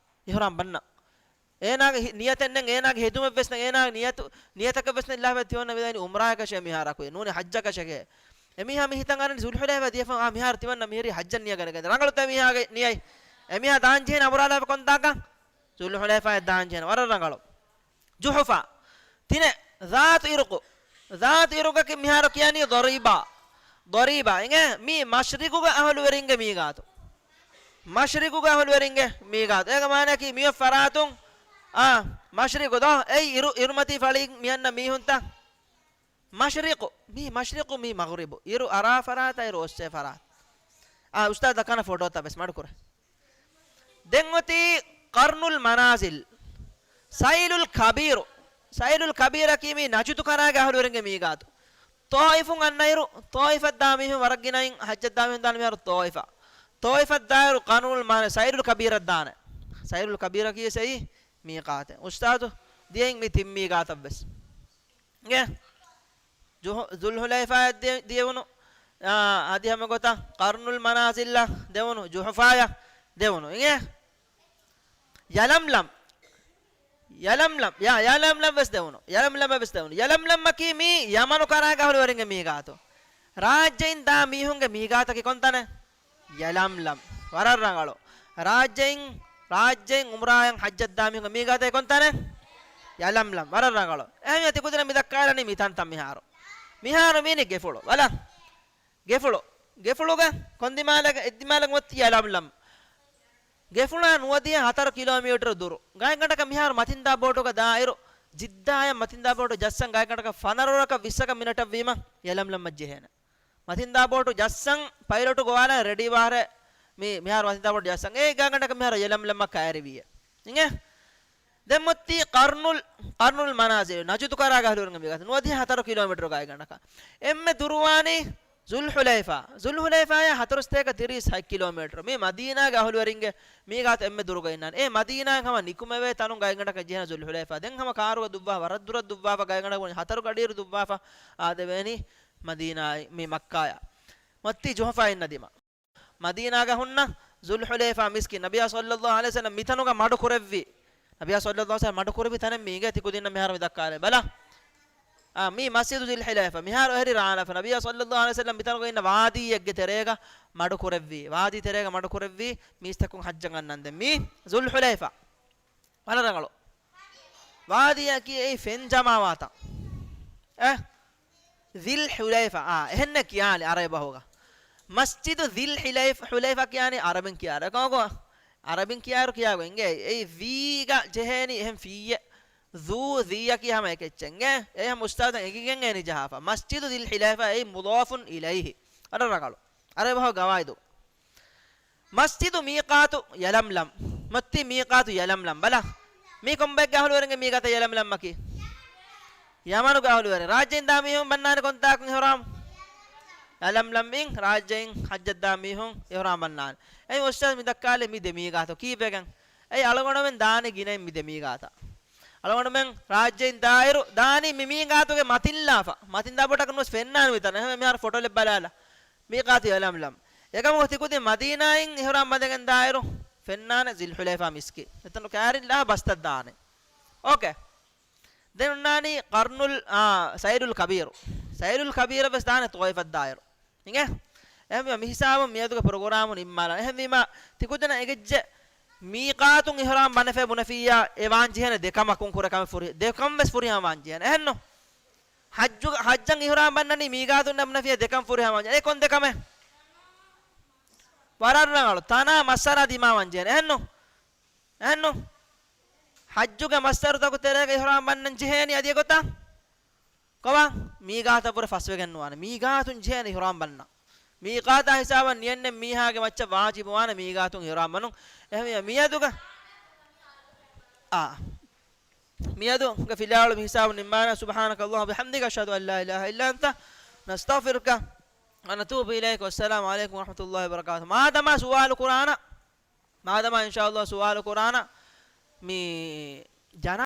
އިޙުރާމް ބަންނަން. އޭނާގެ ހި-، ނިޔަތެއް ނެތް، އޭނާގެ ހެދުމެއްވެސް ނެތް، އޭނާގެ ނިޔަތު، ނިޔަތަކެއްވެސް ނެތް، ލާފަ ތިއޮންނަ ވިދާނީ އުމްރާއަކަށޭ މިހާރަކު، ނޫނީ ޙައްޖަކަށޭ. އެމީހާ މި ހިތަށް އަރަނީ ޛުލްޙުލައިފާ ދިޔަފަ، އާ، މިހާރު ތިމަންނަ މިހިރީ ޙައްޖަށް ނިޔަ ގަނެގެން. ރަނގަޅުތަ މީހާގެ ނިޔަތް؟ އެމީހާ ދާން ޖެހެނީ އަނބުރާލާފަ ކޮންތާކަށް؟ ޛުލްޙުލައިފާއަށް ދާން ޖެހެނީ. ވަރަށް ރަނގަޅު. ޖުޙުފާ. ތިނެއް، ޛާތު އިރުޤު. ޛާތު އިރުޤަކީ މިހާރު ކިޔަނީ ޟަރީބާ. ޟަރީބާ. އިނގޭ މީ މަޝްރިޤުގެ އަހުލުވެރިންގެ މީގާތު. މަޝްރިޤުގެ އަހުލުވެރިންގެ މީގާތު. އޭގެ މާނައަކީ މިއޮތް ފަރާތުން، އާ، މަޝްރިޤު ދޯ؟ އެއީ އިރު، އިރުމަތީ ފަޅިން މިއަންނަ މީހުންތަ؟ މަޝްރިޤު. މީ މަޝްރިޤު، މީ މަޣްރިބު. އިރު އަރާ ފަރާތާ އިރު އޮއްސޭ ފަރާތް. އާ، އުސްތާޛް ދައްކާނަ ފޮޓޯތައް ވެސް މަޑުކުރޭ. ދެން އޮތީ ޤަރްނުލް މަނާޒިލް، ސައިލުލް ކަބީރު. ސައިލުލް ކަބީރަކީ މީ ނަޖުދު ކަރާގެ އަހުލުވެރިންގެ މީގާތު. ޠާއިފުން އަންނައިރު، ޠާއިފަށް ދާ މީހުން ވަރަށް ގިނައިން ޙައްޖަށް ދާ މީހުން ދާން މިހާރު ޠާއިފަށް. ޠާއިފަށް ދާއިރު ޤަރްނުލް މަނާޒިލް، ސައިލުލް ކަބީރަށް ދާނެ. ސައިލުލް ކަބީރަކީ ސެއި މީޤާތެއް. އުސްތާޛު ދިޔައިން މި ތިން މީޤާތަށް ވެސް. އިނގޭ؟ ޒުހު-، ޒުލްޙުލައިފާއަށް ދި-، ދިޔަވުނު، އާ، އަދި ހަމަ ގޮތަށް ޤަރްނުލް މަނާޒިލްއަށް ދެވުނު، ޖުޙުފާއަށް ދެވުނު. އިނގޭ؟ ޔަލަމްލަމް. ޔަލަމްލަމް. ޔާ، ޔަލަމްލަމް ވެސް ދެވުނު. ޔަލަމްލަމް ވެސް ދެވުނު. ޔަލަމްލަމްއަކީ މީ ޔަމަނު ކަރާގެ އަހުލުވެރިންގެ މީގާތު. ރާއްޖެއިން ދާ މީހުންގެ މީގާތަކީ ކޮންތަނެއް؟ ޔަލަމްލަމް. ވަރަށް ރަނގަޅު. ރާއްޖެއިން، ރާއްޖެއިން އުމްރާއަށް ޙައްޖަށް ދާ މީހުންގެ މީގާތަކީ ކޮންތަނެއް؟ ޔަލަމްލަމް. ވަރަށް ރަނގަޅު. އެހެންވެ ތިކުދިންނަށް މި ދައްކާލަނީ މި ތަންތަން މިހާރު. މިހާރު މީނީ ގެފުޅު. ބަލަ. ގެފުޅު. ގެފުޅުގަ ކޮން ދިމާލަކަށް؟ އެއްދިމާލަކަށް އޮތީ ޔަލަމްލަމް. ގެފުޅާ ނުވަދިހަ ހަތަރު ކިލޯމީޓަރު ދުރު. ގާތްގަނޑަކަށް މިހާރު މަތިންދާ ބޯޓުގަ ދާއިރު، ޖިއްދާއަށް މަތިންދާ ބޯޓު ޖައްސަން ގާތްގަނޑަކަށް ފަނަރަ ވަރަކަށް ވިއްސަކަށް މިނެޓަށް ވީމަ ޔަލަމްލަމްއަށް ޖެހޭނެ. މަތިންދާ ބޯޓު ޖައްސަން ޕައިލޮޓު ގޮވާލަން ރެޑީ ވާހަރެ މި، މިހާރު މަތިންދާ ބޯޓު ޖައްސަން. އޭ ގާތްގަނޑަކަށް މިހާރު ޔަލަމްލަމްއަށް ކައިރިވިއޭ. އިނގޭ؟ ދެން މޮއްތީ ޤަރްނުލް، ޤަރްނުލް މަނާޒިލް، ނަޖުދު ކަރާގެ އަހުލުވެރިންގެ މީގާތު. ނުވަދިހަ ހަތަރު ކިލޯމީޓަރު ގާތްގަނޑަކަށް. އެންމެ ދުރުވާނީ ޒުލްޙުލައިފާ. ޒުލްޙުލައިފާޔާ ހަތަރުސަތޭކަ ތިރީސް ހަތް ކިލޯމީޓަރު. މީ މަދީނާގެ އަހުލުވެރިންގެ މީގާތު އެންމެ ދުރުގަ އިންނާނެ. އެ މަދީނާއިން ހަމަ ނިކުމެވޭ ތަނުން ގާތްގަނޑަކަށް ޖެހޭނެ ޒުލްޙުލައިފާ. ދެން ހަމަ ކާރުގަ ދުއްވާފަ، ވަރަށް ދުރަށް ދުއްވާފަ ގާތްގަނޑަކަށް ހަތަރު ގަޑިއިރު ދުއްވާފަ އާދެވޭނީ މަދީނާއި މި މައްކާޔަށް. މޮއްތީ ޖުޙުފާ އިންނަ ދިމާ. މަދީނާގަ ހުންނަ ޒުލްޙުލައިފާ މިސްކިތް ނަބިއްޔާ ޞައްލައްލާހު ޢަލައިހި ވަސައްލަމް މިތަނުގަ މަޑު ކުރެއްވި. ނަބިއްޔާ ޞައްލައްލާހު ޢަލައިހި ވަސައްލަމް މަޑު ކުރެއްވި ތަނެއް މީގެ ތިކުދިންނަށް މިހާރު މި ދައްކާލެ. ބަލަ. އާ، މީ މަސްޖިދު ޒުލްޙުލައިފާ. މިހާރު އެހެރީ ރާނާފަ. ނަބިއްޔާ ޞައްލައްލާހު ޢަލައިހި ވަސައްލަމް މިތަނުގަ އިންނަ ވާދީއެއްގެ ތެރޭގަ މަޑު ކުރެއްވި. ވާދީ ތެރޭގަ މަޑު ކުރެއްވި މީސްތަކުން ޙައްޖަށް އަންނަންދެން. މީ ޒުލްޙުލައިފާ. ވަރަށް ރަނގަޅު. ވާދީއަކީ އެއީ ފެން ޖަމާވާތަން. އެ؟ ޒިލް ޙުލައިފާ. އާ، އެހެންނެއް ކިޔާނެ ޢަރަބި ބަހުގަ. މަސްޖިދު ޒިލް ޙުލައިފް-، ޙުލައިފާ ކިޔާނީ ޢަރަބިން ކިޔާ ރަކަމަކު. ޢަރަބިން ކިޔާއިރު ކިޔާގޮތް އިނގޭ. އެއީ ވީގަ ޖެހޭނީ އެހެން ފީއެއް. ޒޫ ޒީއަކީ ހަމަ އެކެއްޗެއް އިނގޭ. އެ ހަމަ އުސްތާޛަށް އެނގިގެން އޭނި ޖަހާފަ. މަސްޖިދު ޒިލް ޙުލައިފާ އެއީ މުޟާފުން އިލައިހި. ވަރަށް ރަނގަޅު. ޢަރަބި ބަހުގެ ގަވާއިދު. މަސްޖިދު މީޤާތު ޔަލަމްލަމް. މޮއްތި މީޤާތު ޔަލަމްލަމް. ބަލަ. މީ ކޮންބައެއްގެ އަހުލުވެރިންގެ މީގާތަ ޔަލަމްލަމްއަކީ؟ ޔަމަނުގެ އަހުލުވެރިން. ރާއްޖެއިން ދާ މީހުން ބަންނާނެ ކޮންތާކުން އިޙުރާމް؟ ޔަލަމްލަމްއިން ރާއްޖެއިން ޙައްޖަށް ދާ މީހުން އިޙުރާމް ބަންނާނެ. އެ އުސްތާޛު މި ދައްކާލެ މި ދެ މީގާތު ކީއްވެގެން؟ އެ އަޅުގަނޑުމެން ދާނެ ގިނައިން މި ދެ މީގާތަށް. އަޅުގަނޑުމެން ރާއްޖެއިން ދާއިރު ދާނީ މި މީގާތުގެ މަތިން ލާފަ. މަތިން ދާ ބޯޓަކަށް ނުވެސް ފެންނާނެ މިތަނަށް. އެހެންވެ މިހާރު ފޮޓޯލެއް ބަލާލަ. މީޤާތު ޔަލަމްލަމް. އެކަމަކު ތިކުދިން މަދީނާއިން އިޙުރާމް ބަނދެގެން ދާއިރު ފެންނާނެ ޒިލްޙުލައިފާ މިސްކިތް. އެތަނު ކައިރިން ލާފަ ބަސްތައް ދާނެ. އޯކޭ. ދެން އޮންނާނީ ޤަރްނުލް، އާ، ސައިލުލް ކަބީރު. ސައިލުލް ކަބީރަށް ވެސް ދާނެ ޠާއިފަށް ދާއިރު. އިނގޭ؟ އެހެންވީމަ މި ހިސާބުން މިއަދުގެ ޕްރޮގްރާމު ނިންމާލަން. އެހެންވީމަ ތިކުދިންނަށް އެނގިއްޖެ މީޤާތުން އިޙްރާމް ބަނެފަ ބުނެފިއްޔާ އެ ވާންޖެހޭނެ ދެކަމަކުން ކުރެ ކަމެއް ފުރި، ދެކަން ވެސް ފުރިހަމަ ވާންޖެހޭނެ. އެހެންނު؟ ޙައްޖު، ޙައްޖަށް އިޙްރާމް ބަންނަނީ މީޤާތުން ބުނެފިއްޔާ ދެކަން ފުރިހަމަ ވާންޖެހޭނެ. އެ ކޮން ދެކަމެއް؟ ވަރަށް ރަނގަޅު. ތަނާ މައްސަރާ ދިމާވާންޖެހޭނެ. އެހެންނު؟ އެހެންނު؟ ޙައްޖުގެ މައްސަރުތަކު ތެރޭގަ އިޙްރާމް ބަންނަން ޖެހޭނީ އަދި އެގޮތަށް؟ ކޮބާ؟ މީޤާތަށްވުރެ ފަސްވެގެން ނުވާނެ. މީޤާތުން ޖެހޭނެ އިޙްރާމް ބަންނަން. މީޤާތާ ހިސާބަށް ނިޔަންނެ މީހާގެ މައްޗަށް ވާޖިބުވާނެ މީޤާތުން އިޙްރާމް ބަނުން. އެހެންވެ މިއަދުގަ، އާ، މިއަދުގެ ފިލާވަޅު މި ހިސާބު ނިންމާނަ. سبحانك اللهم وبحمدك، أشهد أن لا إله إلا أنت، نستغفرك ونتوب إليك، والسلام عليكم ورحمة الله وبركاته. މާދަމާ ސުވާލު ކުރާނަ، މާދަމާ އިންޝާﷲ ސުވާލު ކުރާނަ، މި ޖަނާ